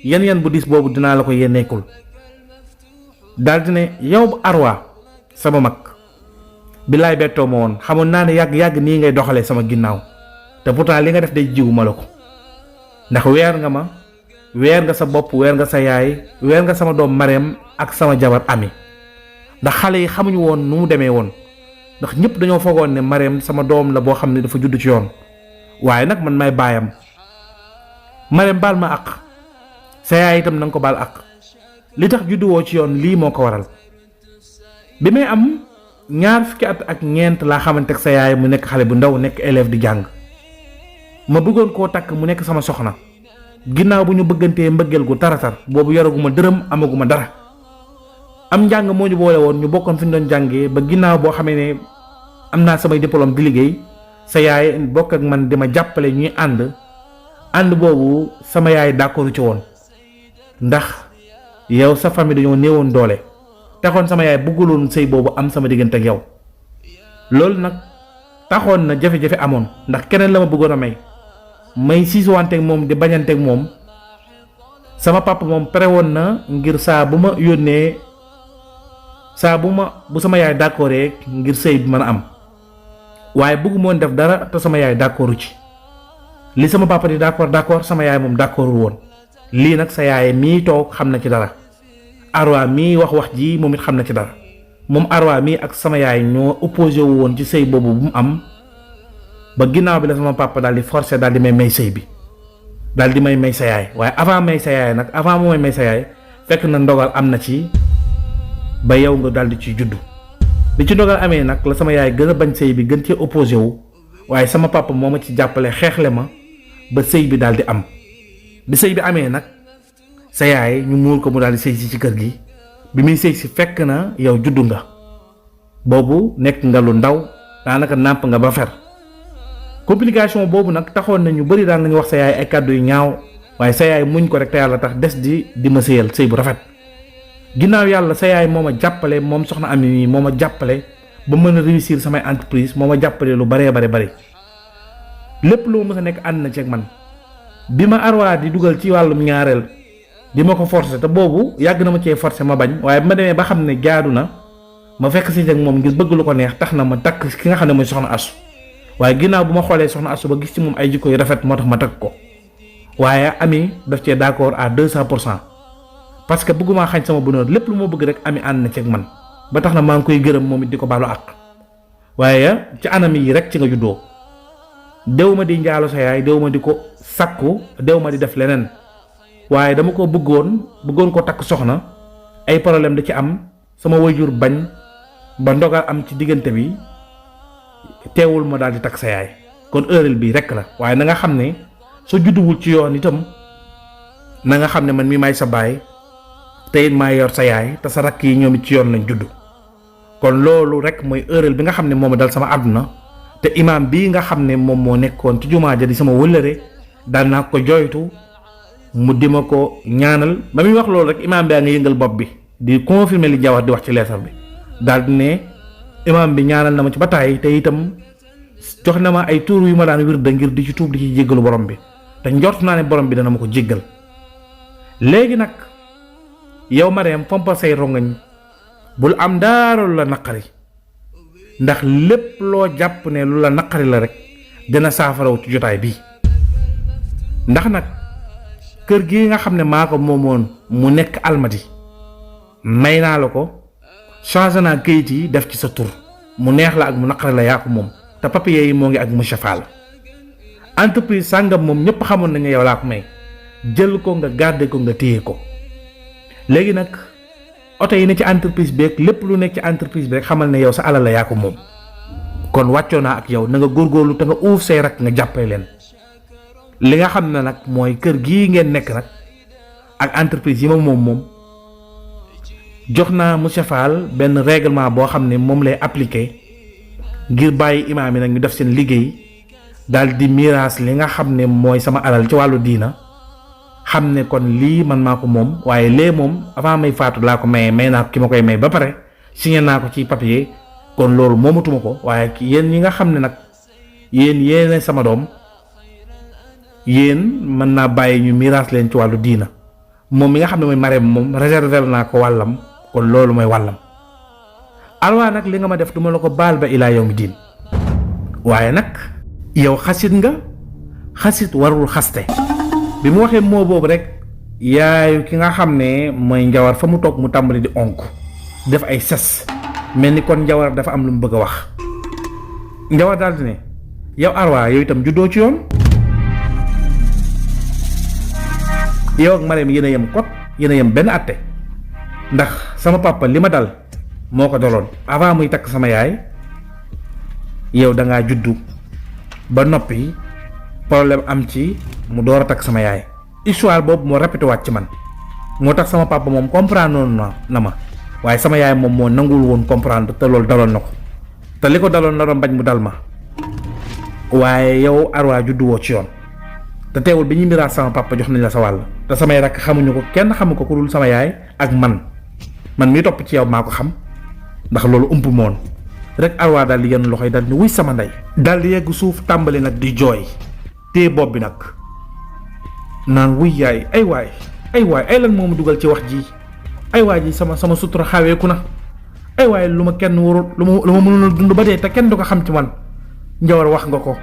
yan bu diis boobu dinaa la ko yenneekul daldi ne yow Arwa sama mag billaay bettoo ma woon xamoon naa ne yàgg nii ngay doxalee sama ginnaaw te pourtant li nga def day jiwu ma la ko ndax weer nga ma weer nga sa bopp weer nga sa yaay weer nga sama doom Mariam ak sama jabar Ami ndax xale yi xamuñu woon nu mu demee woon ndax ñëpp dañoo foogoon ne Mariam sama doom la boo xam ne dafa judd ci yoon waaye nag man may baayam Mariam baal ma àq sa yaay itam na nga ko baal àq li tax judduwoo ci yoon lii moo ko waral bi may am 2 fukki at ak ñeent laa xamante ak sa yaay mu nekk xale bu ndaw nekk élève di jàng ma bëggoon koo takk mu nekk sama soxna ginnaaw bu ñu bëggantee mbëggeel gu taratar boobu yoraguma dërëm amaguma dara am njàng moo ñu boole woon ñu bokkoon fi ñu doon jàngee ba ginnaaw boo xamee ne am naa samay diplôme di liggéey sa yaay bokk ak man di ma jàppale ñuy ànd boobu sama yaay d'accord ci woon ndax yow sa famille dañoo néewoon doole taxoon sama yaay bëgguloon sëy boobu am sama diggante ak yow loolu nag taxoon na jafe-jafe amoon ndax keneen la ma bëggoon a may siisuwanteeg moom di bañanteeg moom sama papa moom pare woon na ngir saa bu ma yónnee bu sama yaay d'accordee ngir sëy bi mën a am waaye bëgguma woon def dara te sama yaay d'accordu ci li sama papa di d'accord sama yaay moom d'accordul woon lii nag sa yaay mii toog xam na ci dara Arwa mii wax ji moom it xam na ci dara moom Arwa mii ak sama yaay ñoo opposé wu woon ci sëy boobu bu mu am ba ginnaaw bi la sama papa daal di forcer daal di may sëy bi daal di may sa yaay waaye avant may sa yaay nag avant mu may sa yaay fekk na ndogal am na ci ba yow nga daal di ciy juddu bi ci ndogal amee nag la sama yaay gën a bañ sëy bi gën cee opposé wu waaye sama papa moo ma ci jàppale xeexle ma ba sëy bi daal di am bi sëy bi amee nag sa yaay ñu muur ko mu daal di sëy si ci kër gi bi muy sëy si fekk na yow juddu nga boobu nekk nga lu ndaw daanaka nàmp nga ba fer complication boobu nag taxoon na ñu bari daan nañu wax sa yaay ay kàddu yu ñaaw waaye sa yaay muñ ko rek te yàlla tax des di ma sëyal sëy bu rafet ginnaaw yàlla sa yaay moo ma jàppale moom soxna Ami mii moo ma jàppale ba mën a réussir samay entreprise moo ma jàppale lu baree bari lépp lu ma mës a nekk ànd na ci ak man bi ma Arwa di dugal ci wàllum ñaareel di ma ko forcer te boobu yàgg na ma cee forcer ma bañ waaye bi ma demee ba xam ne jaadu na ma fekk si ak moom ngir bëgg lu ko neex tax na ma takk ki nga xam ne mooy soxna Asu waaye ginnaaw bu ma xoolee soxna Asu ba gis ci moom ay jikko yu rafet moo tax ma takk ko waaye Ami daf cee d'accord à 200% parce que bëgguma xañ sama bonheur lépp lu ma bëgg rek Ami ànd na ci ak man ba tax na maa ngi koy gërëm moom it di ko baalu àq waaye ci anam yi rek ci nga juddoo dew ma di njaalo sa yaay dew ma di ko sakku dew ma di def leneen waaye dama ko bëggoon ko takk soxna ay problème da ci am sama wayjur bañ ba ndogal am ci diggante bi teewul ma daal di takk sa yaay kon heurel bi rek la waaye na nga xam ne soo judduwul ci yoon itam na nga xam ne man mi may sa baay te it maa yor sa yaay te sa rakk yi ñoom it ci yoon lañ judd kon loolu rek mooy heurel bi nga xam ne moom dal sama àdduna te imaam bii nga xam ne moom moo nekkoon ci jumaa ja di sama wëllëre daan naa ko jooytu mu di ma ko ñaanal ba muy wax loolu rek imaam bi a nga yëngal bopp bi di confirmer li Jawar di wax ci leesar bi daal di ne imaam bi ñaanal na ma ci ba tàyyi te itam jox na ma ay tuur yu ma daan wirda ngir di ci tuub di ci jéggalu borom bi te njort naa ne borom bi dana ma ko jéggal léegi nag yow Mariam fompal say rongañ bul am dara lu la naqari ndax lépp loo jàpp ne lu la naqari la rek dina saafaraw ci jotaay bii ndax nag kër gi nga xam ne maa ko moomoon mu nekk Almadi may naa la ko changé naa kayit yi def ci sa tur mu neex la ak mu naqari la yaa ko moom te papier yi moo ngi ak monsieur Fall entreprise sàngam moom ñëpp xamoon nañu yow laa ko may jël ko nga garder ko nga téye ko léegi nag oto yi ne ci entreprise bi rek lépp lu nekk ci entreprise bi rek xamal ne yow sa alal la yaa ko moom kon wàccoo naa ak yow na nga góorgóorlu te nga uuf say rak nga jàppale leen li nga xam ne nag mooy kër gii ngeen nekk nag ak entreprise yi ma moom jox naa monsieur Fall benn règlement boo xam ne moom lay appliquer ngir bàyyi imaam yi nag ñu def seen liggéey daal di miraas li nga xam ne mooy sama alal ci wàllu diina xam ne kon lii man maa ko moom waaye lee moom avant may faatu laa ko may naa ko ki ma koy may ba pare signé naa ko ci papier kon loolu moomatuma ko waaye yéen ñi nga xam ne nag yéen yéene sama doom yéen mën naa bàyyi ñu miraas leen ci wàllu diina moom mi nga xam ne mooy Marème moom réserver naa ko wàllam kon loolu mooy wàllam. Arwa nag li nga ma def duma la ko baal ba ilaa yawmi diin waaye nag yow xasit nga xasit warul xaste bi mu waxee moo boobu rek yaayu ki nga xam ne mooy Njawar fa mu toog mu tàmbali di onk def ay ses mel ni kon Njawar dafa am lu mu bëgg a wax. Njawar daal di ne yow Arwa yow itam juddoo ci yoon yow ak Marème yéen a yem kot yéen a yem benn àtte ndax sama papa li ma dal moo ko daloon avant muy takk sama yaay yow da ngaa juddu ba noppi problème am ci mu door a takk sama yaay. histoire boobu moo répété waat ci man moo tax sama papa moom comprendre na ma waaye sama yaay moom moo nanguwul woon comprendre te loolu daloon na ko te li ko daloon la doon bañ mu dal ma waaye yow Arwa juddu woo ci yoon te teewul bi ñuy miraas sama papa jox nañ la sa wàll te samay rakk xamuñu ko kenn xamu ko ku dul sama yaay ak man mi topp ci yow maa ko xam ndax loolu ump moon rek Arwa daal di yenn loxo yi daal di wuy sama ndey daal di yegg suuf tàmbali nag di jooy téye bopp bi nag naan wuy yaay ay waay ay lan moo ma dugal ci wax ji ay waay ji sama sutura xaweeku na ay waay lu ma kenn warul lu ma mënoon a dund ba dee te kenn du ko xam ci man Njawar wax nga ko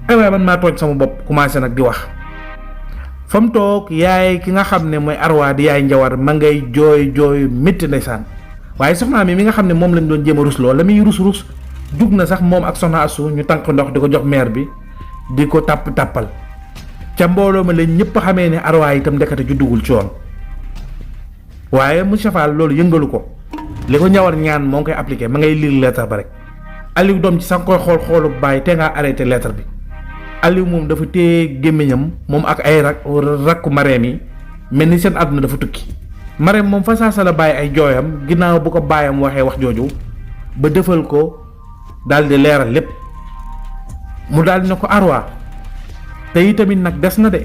ay waay man maa tooñ sama bopp commencé nag di wax fa mu toog yaay ki nga xam ne mooy Arwa di yaay Njawar ma ngay jooy métti ndeysaan waaye soxna mi nga xam ne moom lañ doon jéem a rusloo la muy rus jug na sax moom ak soxna Asu ñu tànk ndox di ko jox meer bi di ko tàppal ca mbooloo ma lañ ñëpp xamee ne Arwa itam ndekete juddugul ci yoon waaye monsieur Fall loolu yëngalu ko li ko Njawar ñaan moo ngi koy appliqué ma ngay lire lettre ba rek Aliou doom ci sax koy xoolu bàyyi te ngaa arrêté lettre bi Aliou moom dafa téye gémmiñam moom ak ay rakku Marème yi mel ni seen àdduna dafa tukki Marème moom fa saasa la bàyyi ay jooyam ginnaaw bu ko baayam waxee wax jooju ba defal ko daal di leeral lépp mu daal di ne ko Arwa te itamit nag des na de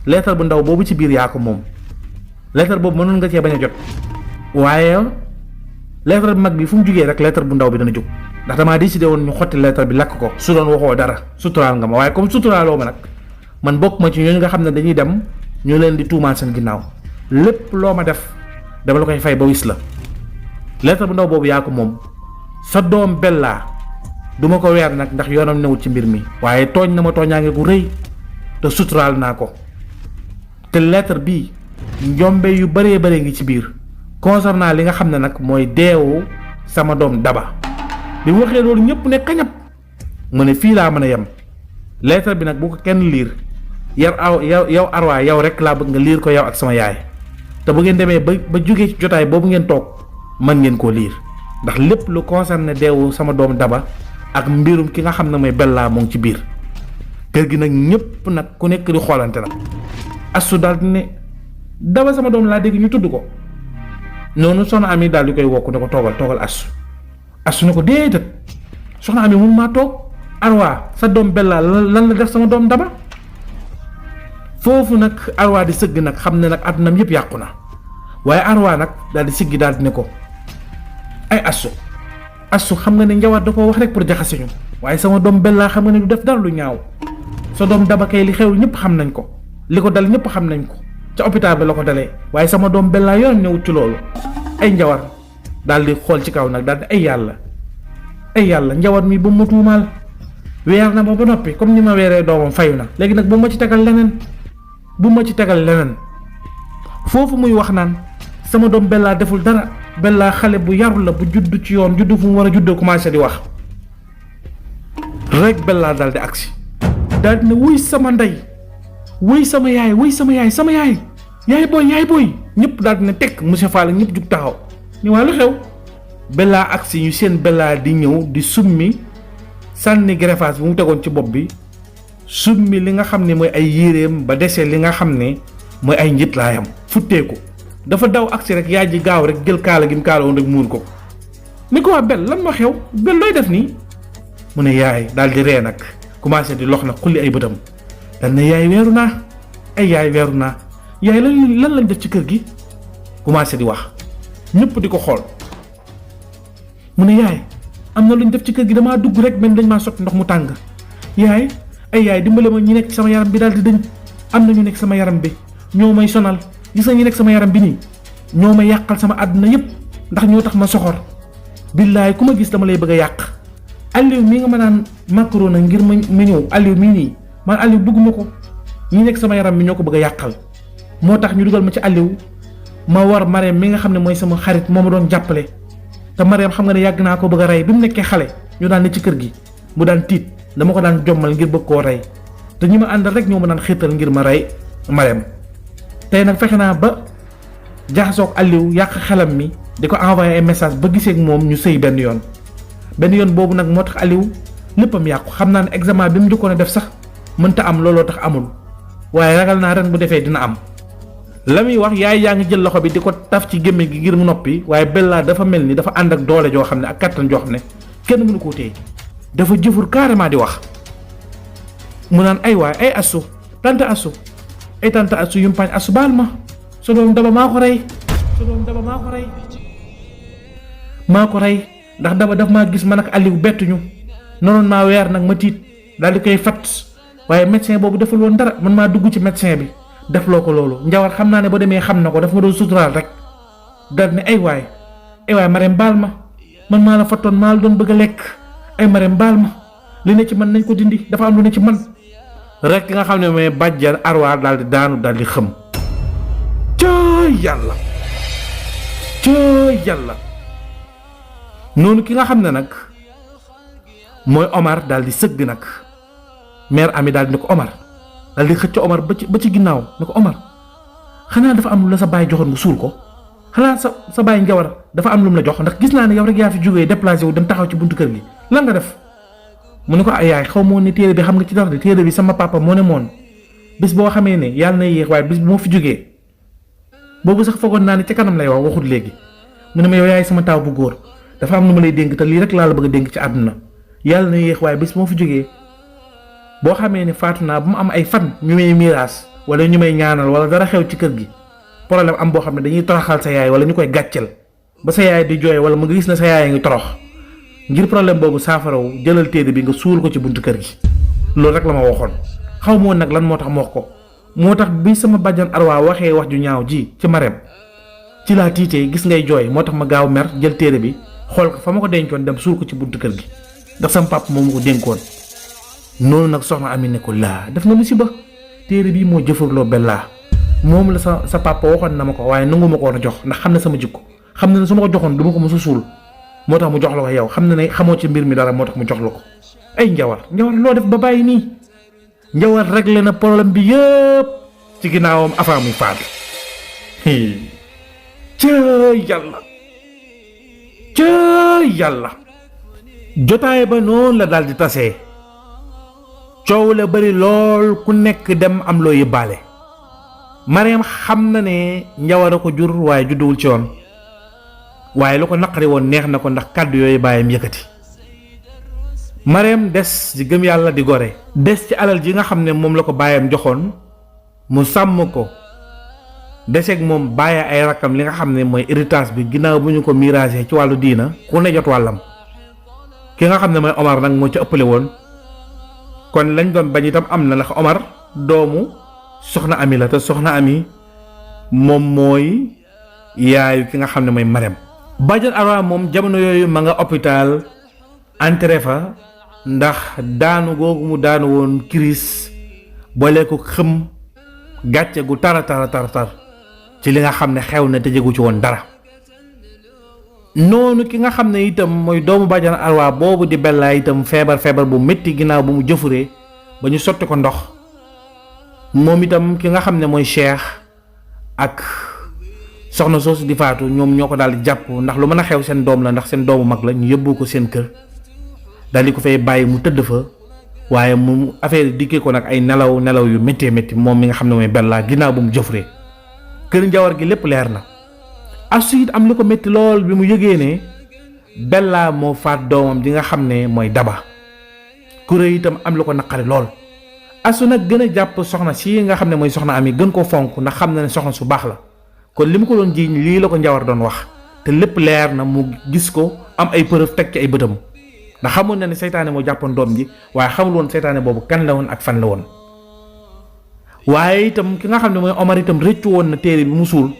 lettre bu ndaw boobu ci biir yaa ko moom lettre boobu mënoon nga cee bañ a jot waaye lettre bu mag bi fu mu jugee rek lettre bu ndaw bi dana jóg ndax damaa décidé woon ñu xotti lettre bi lakk ko su doon waxoo dara suturaal nga ma waaye comme suturaaloo ma nag man bokk ma ci ñooñu nga xam ne dañuy dem ñu leen di tuumaal seen ginnaaw lépp loo ma def dama la koy fay ba wis la lettre bu ndaw boobu yaa ko moom sa doom Bella duma ko weer nag ndax yoonam newut ci mbir mi waaye tooñ na ma tooñaange gu rëy te suturaal naa ko te lettre bii njombe yu bëree ngi ci biir concernant li nga xam ne nag mooy deewu sama doom Daba bi mu waxee loolu ñëpp ne kañab mu ne fii laa mën a yem lettre bi nag bu ko kenn liir yow Arwa yow rek laa bëgg nga liir ko yow ak sama yaay te bu ngeen demee ba jógee ci jotaay boobu ngeen toog mën ngeen koo liir ndax lépp lu concerné deewu sama doom Daba ak mbirum ki nga xam ne mooy Bella moo ngi ci biir kër gi nag ñëpp nag ku nekk di xoolante nag Astu daal di ne Daba sama doom laa dégg ñu tudd ko noonu soxna Ami daal di koy wokk ne ko toogal Astu ne ko déedéet soxna Ami mun maa toog Arwa sa doom Bella lan la def sama doom Daba foofu nag Arwa di sëgg nag xam ne nag àddunam yëpp yàqu na waaye Arwa nag daal di siggi daal di ne ko ay Astu xam nga ne Njawar da koo wax rek pour jaxase ñu waaye sama doom Bella xam nga ne du def dara lu ñaaw sa doom Daba kay li xew ñëpp xam nañ ko li ko dal ñëpp xam nañ ko ca hôpital bi la ko dalee waaye sama doom Bella yoon ñëwut ci loolu ay Njawar daal di xool ci kaw nag daal di ay yàlla Njawar mi bu ma tuumaal weer na ma ba noppi comme ni ma weeree doomam fayu na léegi nag bu ma ci tegal leneen foofu muy wax naan sama doom Bella deful dara Bella xale bu yaru la bu judd ci yoon judd fu mu war a juddoo commencé di wax rek Bella daal di agsi daal di ne wuy sama ndey wuy sama yaay yaay booy ñëpp daal di ne tekk monsieur Fall ñëpp jug taxaw ni waa lu xew Bella agsi ñu seen Bella di ñëw di summi sànni greffage bu mu tegoon ci bopp bi summi li nga xam ne mooy ay yéreem ba desee li nga xam ne mooy ay njitlaayam futteeku dafa daw agsi rek yaay ji gaaw rek jël kaala gi mu kaala woon rek muur ko ni ko waa Bell lan moo xew Bell looy def nii mu ne yaay daal di ree nag commencé di lox nag xulli ay bëtam dal ne yaay weeru naa yaay lan lañ def ci kër gi commencé di wax ñëpp di ko xool mu ne yaay am na lu ñu def ci kër gi damaa dugg rek mel dañ maa sotti ndox mu tàng yaay ay yaay dimbale ma ñi nekk sama yaram bi daal di dëñ am na ñu nekk sama yaram bi ñoo may sonal gis nga ñi nekk sama yaram bi nii ñoo may yàqal sama àdduna yépp ndax ñoo tax ma soxor billaay ku ma gis dama lay bëgg a yàq Aliou mii nga ma naan macro na ngir ma ñëw Aliou mii nii man Aliou bëgguma ko ñi nekk sama yaram bi ñoo ko bëgg a yàqal moo tax ñu dugal ma ci Aliou ma war Marème mi nga xam ne mooy sama xarit moo ma doon jàppale te Marème xam nga ne yàgg naa ko bëgg a rey bi mu nekkee xale ñu daan ne ci kër gi mu daan tiit dama ko daan jommal ngir bëgg koo rey te ñi ma àndal rek ñoo ma daan xiital ngir ma rey Marème tey nag fexe naa ba jaxasoog Aliou yàq xelam mi di ko envoyé ay message ba gisee ak moom ñu sëy benn yoon boobu nag moo tax Aliou léppam yàqu xam naa ne examen bi mu njëkkoon a def sax mënta am looloo tax amul waaye ragal naa ren bu defee dina am. la muy wax yaay yaa ngi jël loxo bi di ko taf ci gémmiñ gi ngir mu noppi waaye Bella dafa mel ni dafa ànd ak doole joo xam ne ak kattan joo xam ne kenn mënu koo téye dafa jëfur carrément di wax mu naan ay waay ay asu tante asu ay tante asu yumpaañ asu baal ma sa doom daba maa ko rey maa ko rey ndax daba daf maa gis man ak Aliou bettuñu noonu maa weer nag ma tiit daal di koy fat waaye médecin boobu defal woon dara man maa dugg ci médecin bi def loo ko loolu njawar xam naa ne ba demee xam na ko daf ma doon suturaal rek dal ne ay waay Marème baal ma man maa la fattoon maa la doon bëgg a lekk ay Marème baal ma li ne ci man nañ ko dindi dafa am lu ne ci man rek ki nga xam ne mooy bàjjan Arwa daal di daanu daal di xëm cëy yàlla noonu ki nga xam ne nag mooy Omar daal di sëgg nag mère Ami daal di ne ko Omar daal di xëcc Omar ba ci ginnaaw ne ko Omar xanaa dafa am lu la sa baay joxoon nga suul ko xanaa sa baay njawar dafa am lu mu la jox ndax gis naa ne yow rek yaa fi jógee déplacé wu dem taxaw ci buntu kër gi lan nga def mu ne ko ay yaay xaw moo ne téere bi xam nga ci dara de téere bi sama papa moo ne moon bis boo xamee ne yàlla na yéex waaye bis bu moo fi jógee boobu sax foogoon naa ne ca kanam lay wax waxut léegi mu ne ma yow yaay sama taaw bu góor dafa am nu ma lay dénk te lii rek laa la bëgg a dénk ci àdduna yàlla na yéex waaye bis moo fi jógee boo xamee ne faatu naa bu mu am ay fan ñu may miraas wala ñu may ñaanal wala dara xew ci kër gi problème am boo xam ne dañuy toroxal sa yaay wala ñu koy gàcceel ba sa yaay di jooy wala mu nga gis na sa yaay ngi torox ngir problème boobu saafarawu jëlal téere bi nga suul ko ci buntu kër gi loolu rek la ma waxoon xaw ma woon nag lan moo tax ma wax ko moo tax bi sama bàjjan Arwa waxee wax ju ñaaw ji ci Marème ci laa tiitee gis ngay jooy moo tax ma gaaw mer jël téere bi xool ko fa ma ko dencoon dem suul ko ci buntu kër gi ndax sama papa moom ma ko dénkoon noonu nag soxna Ami ne ko laa def nga musiba téere bii moo jëfurloo Bella moom la sa papa waxoon na ma ko waaye nangu ma ko woon a jox ndax xam ne sama jikko xam na ne su ma ko joxoon du ma ko mos a suul moo tax mu jox la ko yow xam na ne xamoo ci mbir mi dara moo tax mu jox la ko ay njawar loo def ba bàyyi nii njawar réglé na problème bi yëpp ci ginnaawam avant muy faatu cëy yàlla jotaay ba noonu la daal di tasee coow la bari lool ku nekk dem am loo yóbbaale Marème xam na ne njawar a ko jur waaye judduwul ci woon waaye lu ko naqari woon neex na ko ndax kàddu yooyu baayam yëkkati Marème des ci gëm yàlla di gore des ci alal ji nga xam ne moom la ko baayam joxoon mu sàmm ko deseeg moom bàyyi ay rakkam li nga xam ne mooy héritage bi ginnaaw bu ñu ko miraasee ci wàllu diina ku ne jot wàllam ki nga xam ne mooy Omar nag moo ci ëppale woon kon lañ doon bañ itam am na ndax Omar doomu soxna Ami la te soxna Ami moom mooy yaayu ki nga xam ne mooy Marème bàjjan Arwa moom jamono yooyu ma nga hôpital entré fa ndax daanu googu mu daanu woon crise boole ko xëm gàcce gu tar ci li nga xam ne xew na te jegu ci woon dara noonu ki nga xam ne itam mooy doomu bàjjan Arwa boobu di Bella itam feebar bu métti ginnaaw bu mu jëfuree ba ñu sotti ko ndox moom itam ki nga xam ne mooy Cheikh ak soxna soosu di faatu ñoom ñoo ko daal di jàpp ndax lu mën a xew seen doom la ndax seen doomu mag la ñu yóbbu ko seen kër daal di ko fay bàyyi mu tëdd fa waaye mu affaire dikkee ko nag ay nelaw yu méttee métti moom mi nga xam ne mooy Bella ginnaaw bu mu jëfuree kër njawar gi lépp leer na asu it am lu ko métti lool bi mu yëgee ne Bella moo faat doomam ji nga xam ne mooy Daba kuré itam am lu ko naqari lool asu nag gën a jàpp soxna si nga xam ne mooy soxna Ami gën koo fonk ndax xam na ne soxna su baax la kon li mu ko doon jiiñ lii la ko njawar doon wax te lépp leer na mu gis ko am ay preuve teg ci ay bëtam ndax xamoon na ne seytaane moo jàppoon doom ji waaye xamul woon seytaane boobu kan la woon ak fan la woon. waaye itam ki nga xam ne mooy Omar itam rëccu woon na téere bi mu suul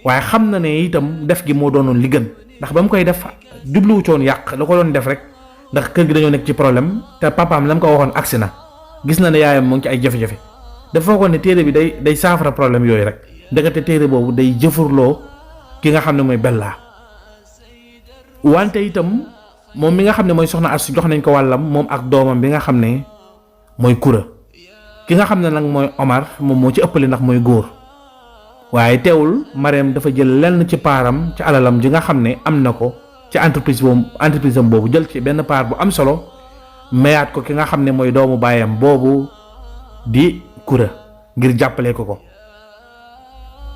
waaye xam na ne itam def gi moo doonoon li gën ndax ba mu koy def jubluwu coon yàq la ko doon def rek ndax kër gi dañoo nekk ci problème te papaam la mu ko waxoon agsi na gis na ne yaayam mu ngi ci ay jafe-jafe dafa foogoon ne téere bi day saafara problème yooyu rek ndekete téere boobu day jëfurloo ki nga xam ne mooy Bella. wante itam moom mi nga xam ne mooy soxna Astou jox nañ ko wàllam moom ak doomam bi nga xam ne mooy Kura ki nga xam ne nag mooy Omar moom moo ci ëppale ndax mooy góor waaye teewul Mariam dafa jël lenn ci paaram ci alalam ji nga xam ne am na ko ci entreprise am boobu jël ci benn part bu am solo mayaat ko ki nga xam ne mooy doomu baayam boobu di Kura ngir jàppale ko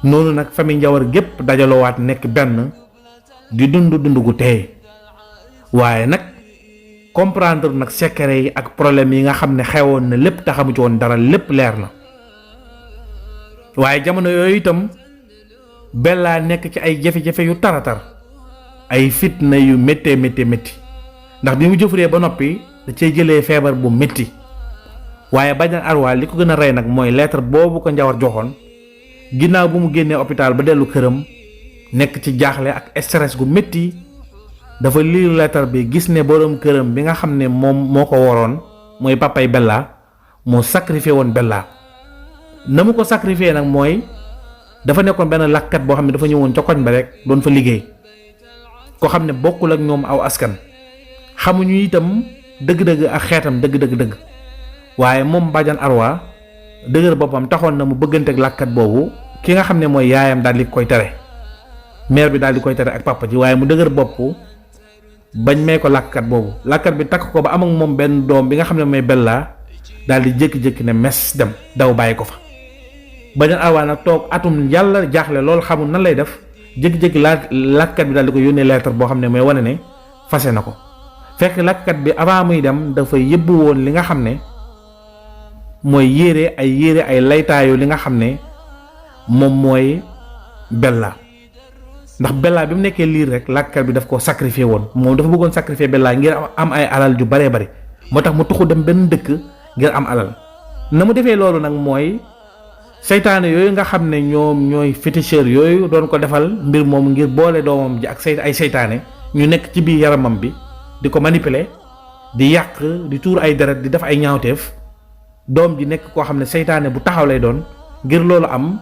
noonu nag famille Njawar gépp dajaloowaat nekk benn di dund gu teey waaye nag comprendre nag secret yi ak problème yi nga xam ne xewoon na lépp te xamu ci woon dara lépp leer na waaye jamono yooyu itam Bella nekk ci ay jafe-jafe yu taratar ay fitna yu méttee ndax bi mu jëfuree ba noppi da cay jëlee feebar bu métti waaye Badiane Arwa li ko gën a rey nag mooy lettre boobu ko Njawar joxoon ginnaaw bu mu génnee hôpital ba dellu këram nekk ci jaaxle ak stress gu métti dafa lire lettre bi gis ne borom këram bi nga xam ne moom moo ko waroon mooy papay Bella moo sacrifié woon Bella na mu ko sacrifié nag mooy dafa nekkoon benn lakkat boo xam ne dafa ñëwoon ca koñ ba rek doon fa liggéey ko xam ne bokkul ak ñoom aw askan xamuñu itam dëgg-dëgg ak xeetam dëgg waaye moom Badiane Arwa dëgër boppam taxoon na mu bëggante ak lakkat boobu ki nga xam ne mooy yaayam daal di koy tere mère bi daal di koy tere ak papa ji waaye mu dëgër bopp bañ may ko lakkat boobu lakkat bi takk ko ba am ak moom benn doom bi nga xam ne mooy Bella daal di jékki-jékki ne mes dem daw bàyyi ko fa. Badiane Arwa nag toog atum yàlla jaaxle loolu xamul nan lay def jékki-jékki lakkat bi daal di ko yónnee lettre boo xam ne mooy wane ne fase na ko fekk lakkat bi avant muy dem dafa yëbbu woon li nga xam ne mooy yére ay laytaayu li nga xam ne moom mooy Bella ndax Bella bi mu nekkee liir rek lakkat bi daf ko sacrifié woon moom dafa bëggoon sacrifié Bella ngir am ay alal ju baree bari moo tax mu tuxu dem benn dëkk ngir am alal na mu defee loolu nag mooy seytaane yooyu nga xam ne ñoom ñooy féticheur yooyu doon ko defal mbir moom ngir boole doomam ji ak ay seytaane ñu nekk ci biir yaramam bi di ko manipuler di yàq di tuur ay deret di def ay ñaawteef doom ji nekk koo xam ne seytaane bu taxaw lay doon ngir loolu am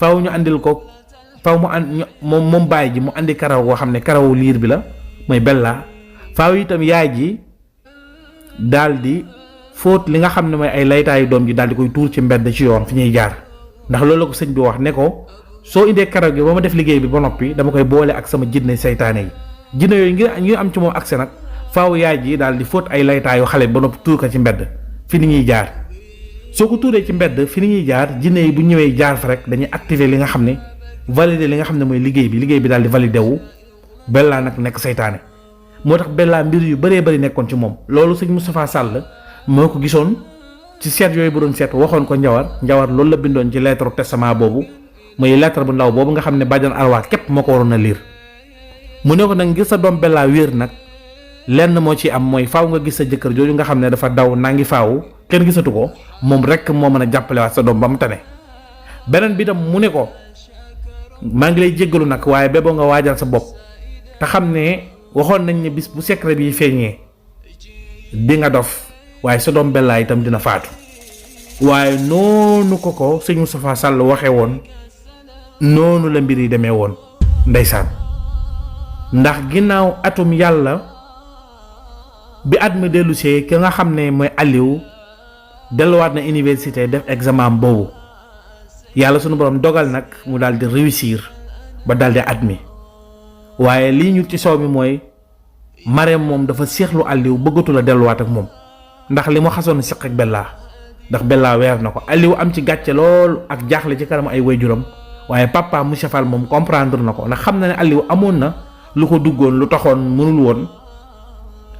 faaw ñu andil ko faaw mu moom baay ji mu andi karaw goo xam ne karawu liir bi la mooy Bella faaw itam yaay ji daal di fóot li nga xam ne mooy ay laytaayu doom ji daal di koy tuur ci mbedd ci yoon fi ñuy jaar ndax loolu la ko sëñ bi wax ne ko soo indee karaw gi ba ma def liggéey bi ba noppi dama koy boole ak sama jinne seytaane yi jinne yooyu ngir am ci moom accès nag faaw yaay ji daal di fóot ay laytaayu xale ba noppi tuur ko ci mbedd fi ni ñuy jaar soo ko tuuree ci mbedd fi ni ñuy jaar jinne yi bu ñëwee jaar fa rek dañuy activer li nga xam ne valider li nga xam ne mooy liggéey bi daal di valider wu Bella nag nekk seytaane moo tax Bella mbir yu bëree bëri nekkoon ci moom loolu sëñ Moustapha Sall moo ko gisoon ci seet yooyu bu doon seet waxoon ko Njawar loolu la bindoon ci lettre testament boobu muy lettre bu ndaw boobu nga xam ne Badiane Arwa képp moo ko waroon a liir mu ne ko nag ngir sa doom Bella wér nag lenn moo ci am mooy faaw nga gis sa jëkkër jooju nga xam ne dafa daw nangi faaw kenn gisatu ko moom rek moo mën a jàppalewaat sa doom ba mu tane beneen bi tam mu ne ko maa ngi lay jéggalu nag waaye béboo nga waajal sa bopp te xam ne waxoon nañ ne bis bu secret bi feeñee di nga dof waaye sa doom Bella itam dina faatu waaye noonu ko sëñ Moustapha Sall waxee woon noonu la mbir yi demee woon ndeysaan ndax ginnaaw atum yàlla bi at mi dellusee ki nga xam ne mooy Aliou delluwaat na université def examen boobu yàlla sunu borom dogal nag mu daal di réussir ba daal di admis waaye lii ñu ci soow mi mooy Mariam moom dafa seexlu Aliou bëggatu la delluwaat ak moom ndax li mu xasoon siq ak Bella ndax Bella weer na ko Aliou am ci gàcce lool ak jaaxle ci kanam ay waajuram waaye papa monsieur Fall moom comprendre na ko ndax xam na ne Aliou amoon na lu ko duggoon lu taxoon mënul woon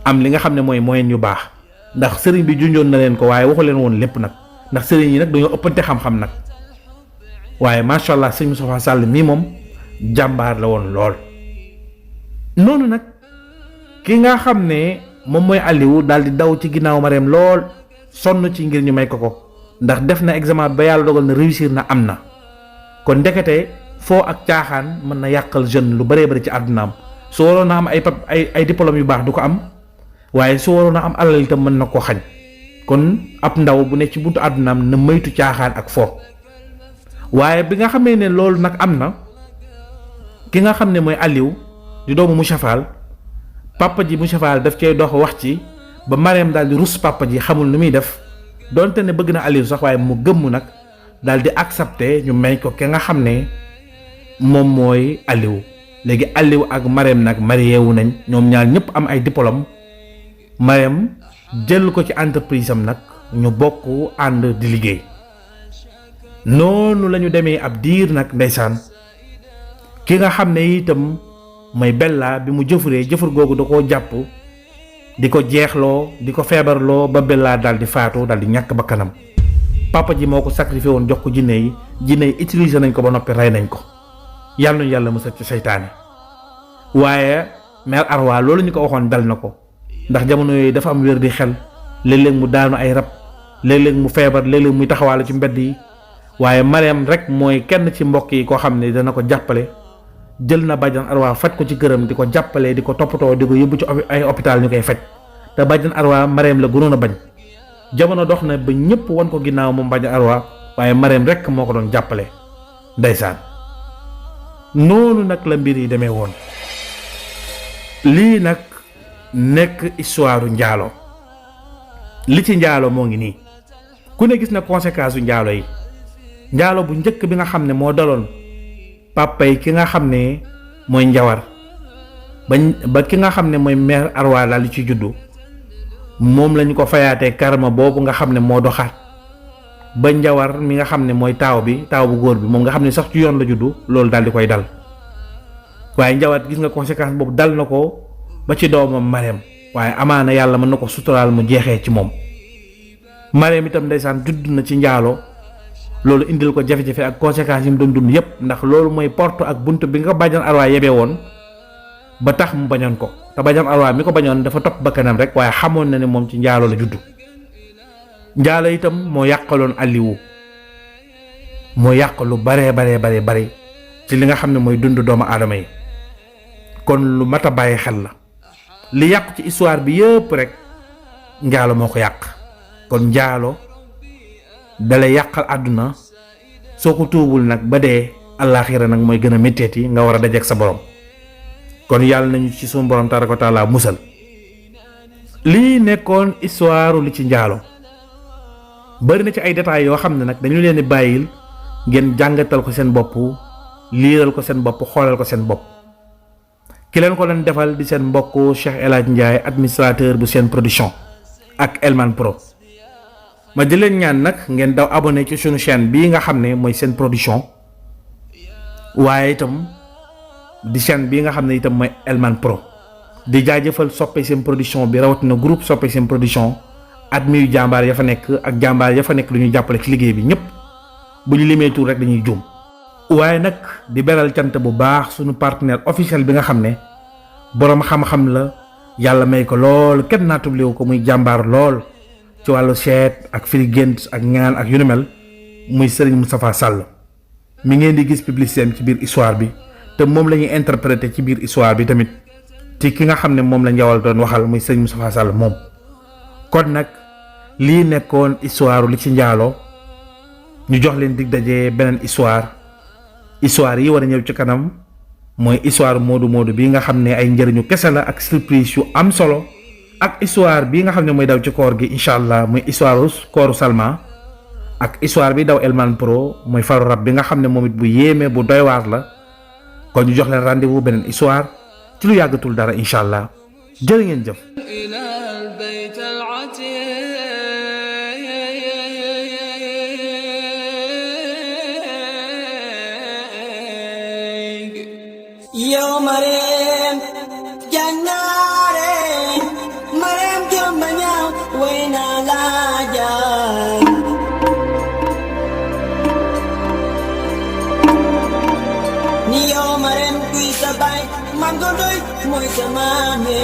am li nga xam ne mooy moyen yu baax ndax sëriñ bi junjoon na leen ko waaye waxu leen woon lépp nag ndax sëriñ yi nag dañoo ëppante xam-xam nag waaye macha allah sëñ Moustapha Sall mii moom jàmbaar la woon lool. noonu nag ki nga xam ne moom mooy Aliou daal di daw ci ginnaaw Marème lool sonn ci ngir ñu may ko ndax def na examen ba yàlla dogal na réussir na am na kon ndekete foo ak caaxaan mën na yàqal jeune lu bëree bëri ci àddunaam su waroon na am ay diplôme yu baax du ko am waaye su waroon na am alal itam mën na koo xañ kon ab ndaw bu ne ci buntu àddunaam na moytu caaxaan ak fo waaye bi nga xamee ne loolu nag am na ki nga xam ne mooy Aliou di doomu Moussa Fall papa ji Moussa Fall daf cay dox wax ci ba Marème daal di rus papa ji xamul nu muy def donte ne bëgg na Aliou sax waaye mu gëmm nag daal di accepter ñu may ko ki nga xam ne moom mooy Aliou léegi Aliou ak Marème nag marié wu nañ ñoom ñaar ñëpp am ay diplôme Marème jël ko ci entreprise am nag ñu bokk ànd di liggéey noonu la ñu demee ab diir nag ndeysaan ki nga xam ne itam mooy Bella bi mu jëfur googu da koo jàpp di ko jeexloo di ko feebarloo ba Bella daal di faatu daal di ñàkk bakkanam papa ji moo ko sacrifié woon jox ko jinne yi utiliser nañ ko ba noppi rey nañ ko yàlla nañu yàlla musal ci seytaane waaye mère Arwa loolu ñu ko waxoon dal na ko ndax jamono yooyu dafa am wér di xel léeg-léeg mu daanu ay rab léeg-léeg mu feebar léeg-léeg muy taxawaale ci mbedd yi waaye Marème rek mooy kenn ci mbokk yi koo xam ne dana ko jàppale jël na bàjjan Arwa faj ko ci këram di ko jàppale di ko toppatoo di ko yóbbu ci ay hôpital ñu koy faj te bàjjan Arwa Marème la gënoon a bañ jamono dox na ba ñëpp wan ko ginnaaw moom bàjjan Arwa waaye Marème rek moo ko doon jàppale ndeysaan noonu nag la mbir yi demee woon lii nag nekk histoire njaalo li ci njaalo moo ngi nii ku ne gis na conséquence yu njaalo yi njaalo bu njëkk bi nga xam ne moo daloon papa yi ki nga xam ne mooy njawar ba ki nga xam ne mooy mère Arwa daal di ci juddu moom lañu ko fayaatee karma boobu nga xam ne moo doxaat ba njawar mi nga xam ne mooy taaw bu góor bi moom nga xam ne sax ci yoon la juddu loolu daal di koy dal waaye njawar gis nga conséquence boobu dal na ko ba ci doomam Marème waaye amaana yàlla mën na ko suturaal mu jeexee ci moom Marème itam ndeysaan judd na ci njaalo loolu indil ko jafe-jafe ak conséquences yi mu doon dund yépp ndax loolu mooy porte ak bunt bi nga bàjjan Arwa yebee woon ba tax mu bañoon ko te bàjjan Arwa mi ko bañoon dafa topp bakkanam rek waaye xamoon na ne moom ci njaalo la juddu njaalo itam moo yàqaloon Aliou moo yàq lu bare ci li nga xam ne mooy dund doomu aadama yi kon lu mat a bàyyi xel la li yàqu ci histoire bi yépp rek njaalo moo ko yàq kon njaalo dalay yàqal àdduna soo ko tuubul nag ba dee àllaaxira nag mooy gën a métteeti nga war a dajeek sa borom kon yàlla nañu ci sunu borom tabaaraka wa taala musal lii nekkoon histoire li ci njaalo bari na ci ay détails yoo xam ne nag dañu leen di bàyyil ngeen jàngatal ko seen bopp liiral ko seen bopp xoolal ko seen bopp ki leen ko leen defal di seen mbokk Cheikh El Hadj Ndiaye administrateur bu seen production ak Elman Pro ma di leen ñaan nag ngeen daw abonné ci sunu chaîne bii nga xam ne mooy seen production waaye itam di chaîne bii nga xam ne itam mooy Elman Pro di jaajëfal soppe seen production bi rawatina groupe soppe seen production admi yu jàmbaar ya fa nekk ak jàmbaar ya fa nekk lu ñu jàppale ci liggéey bi ñëpp bu ñu limee tuur rek dañuy juum waaye nag di beral cant bu baax sunu partenaire officiel bi nga xam ne boroom xam-xam la yàlla may ko lool kenn naatubliwu ko muy jàmbaar lool ci wàllu seet ak firi gént ak ñaan ak yu nu mel muy Serigne Moustapha Sall mi ngeen di gis publicité am ci biir histoire bi te moom la ñuy interpréter ci biir histoire bi tamit ci ki nga xam ne moom la njawal doon waxal muy Serigne Moustapha Sall moom kon nag lii nekkoon histoire li ci njaalo ñu jox leen dig daje beneen histoire yi war a ñëw ci kanam mooy histoire moodu bii nga xam ne ay njëriñu kese la ak surprise yu am solo ak histoire bii nga xam ne mooy daw ci koor gi incha allah muy histoire kooru Salma ak histoire bi daw Elman Pro mooy faru rab bi nga xam ne moom it bu yéeme bu doy waar la kon ñu jox leen rendez-vous beneen histoire ci lu yàggatul dara incha allah jërë ngeen jëf. Yo Marème jànnaare Marème jomba ñaaw way naa laa jaay ni yow Marème sa baay man ko doy mooy sa maame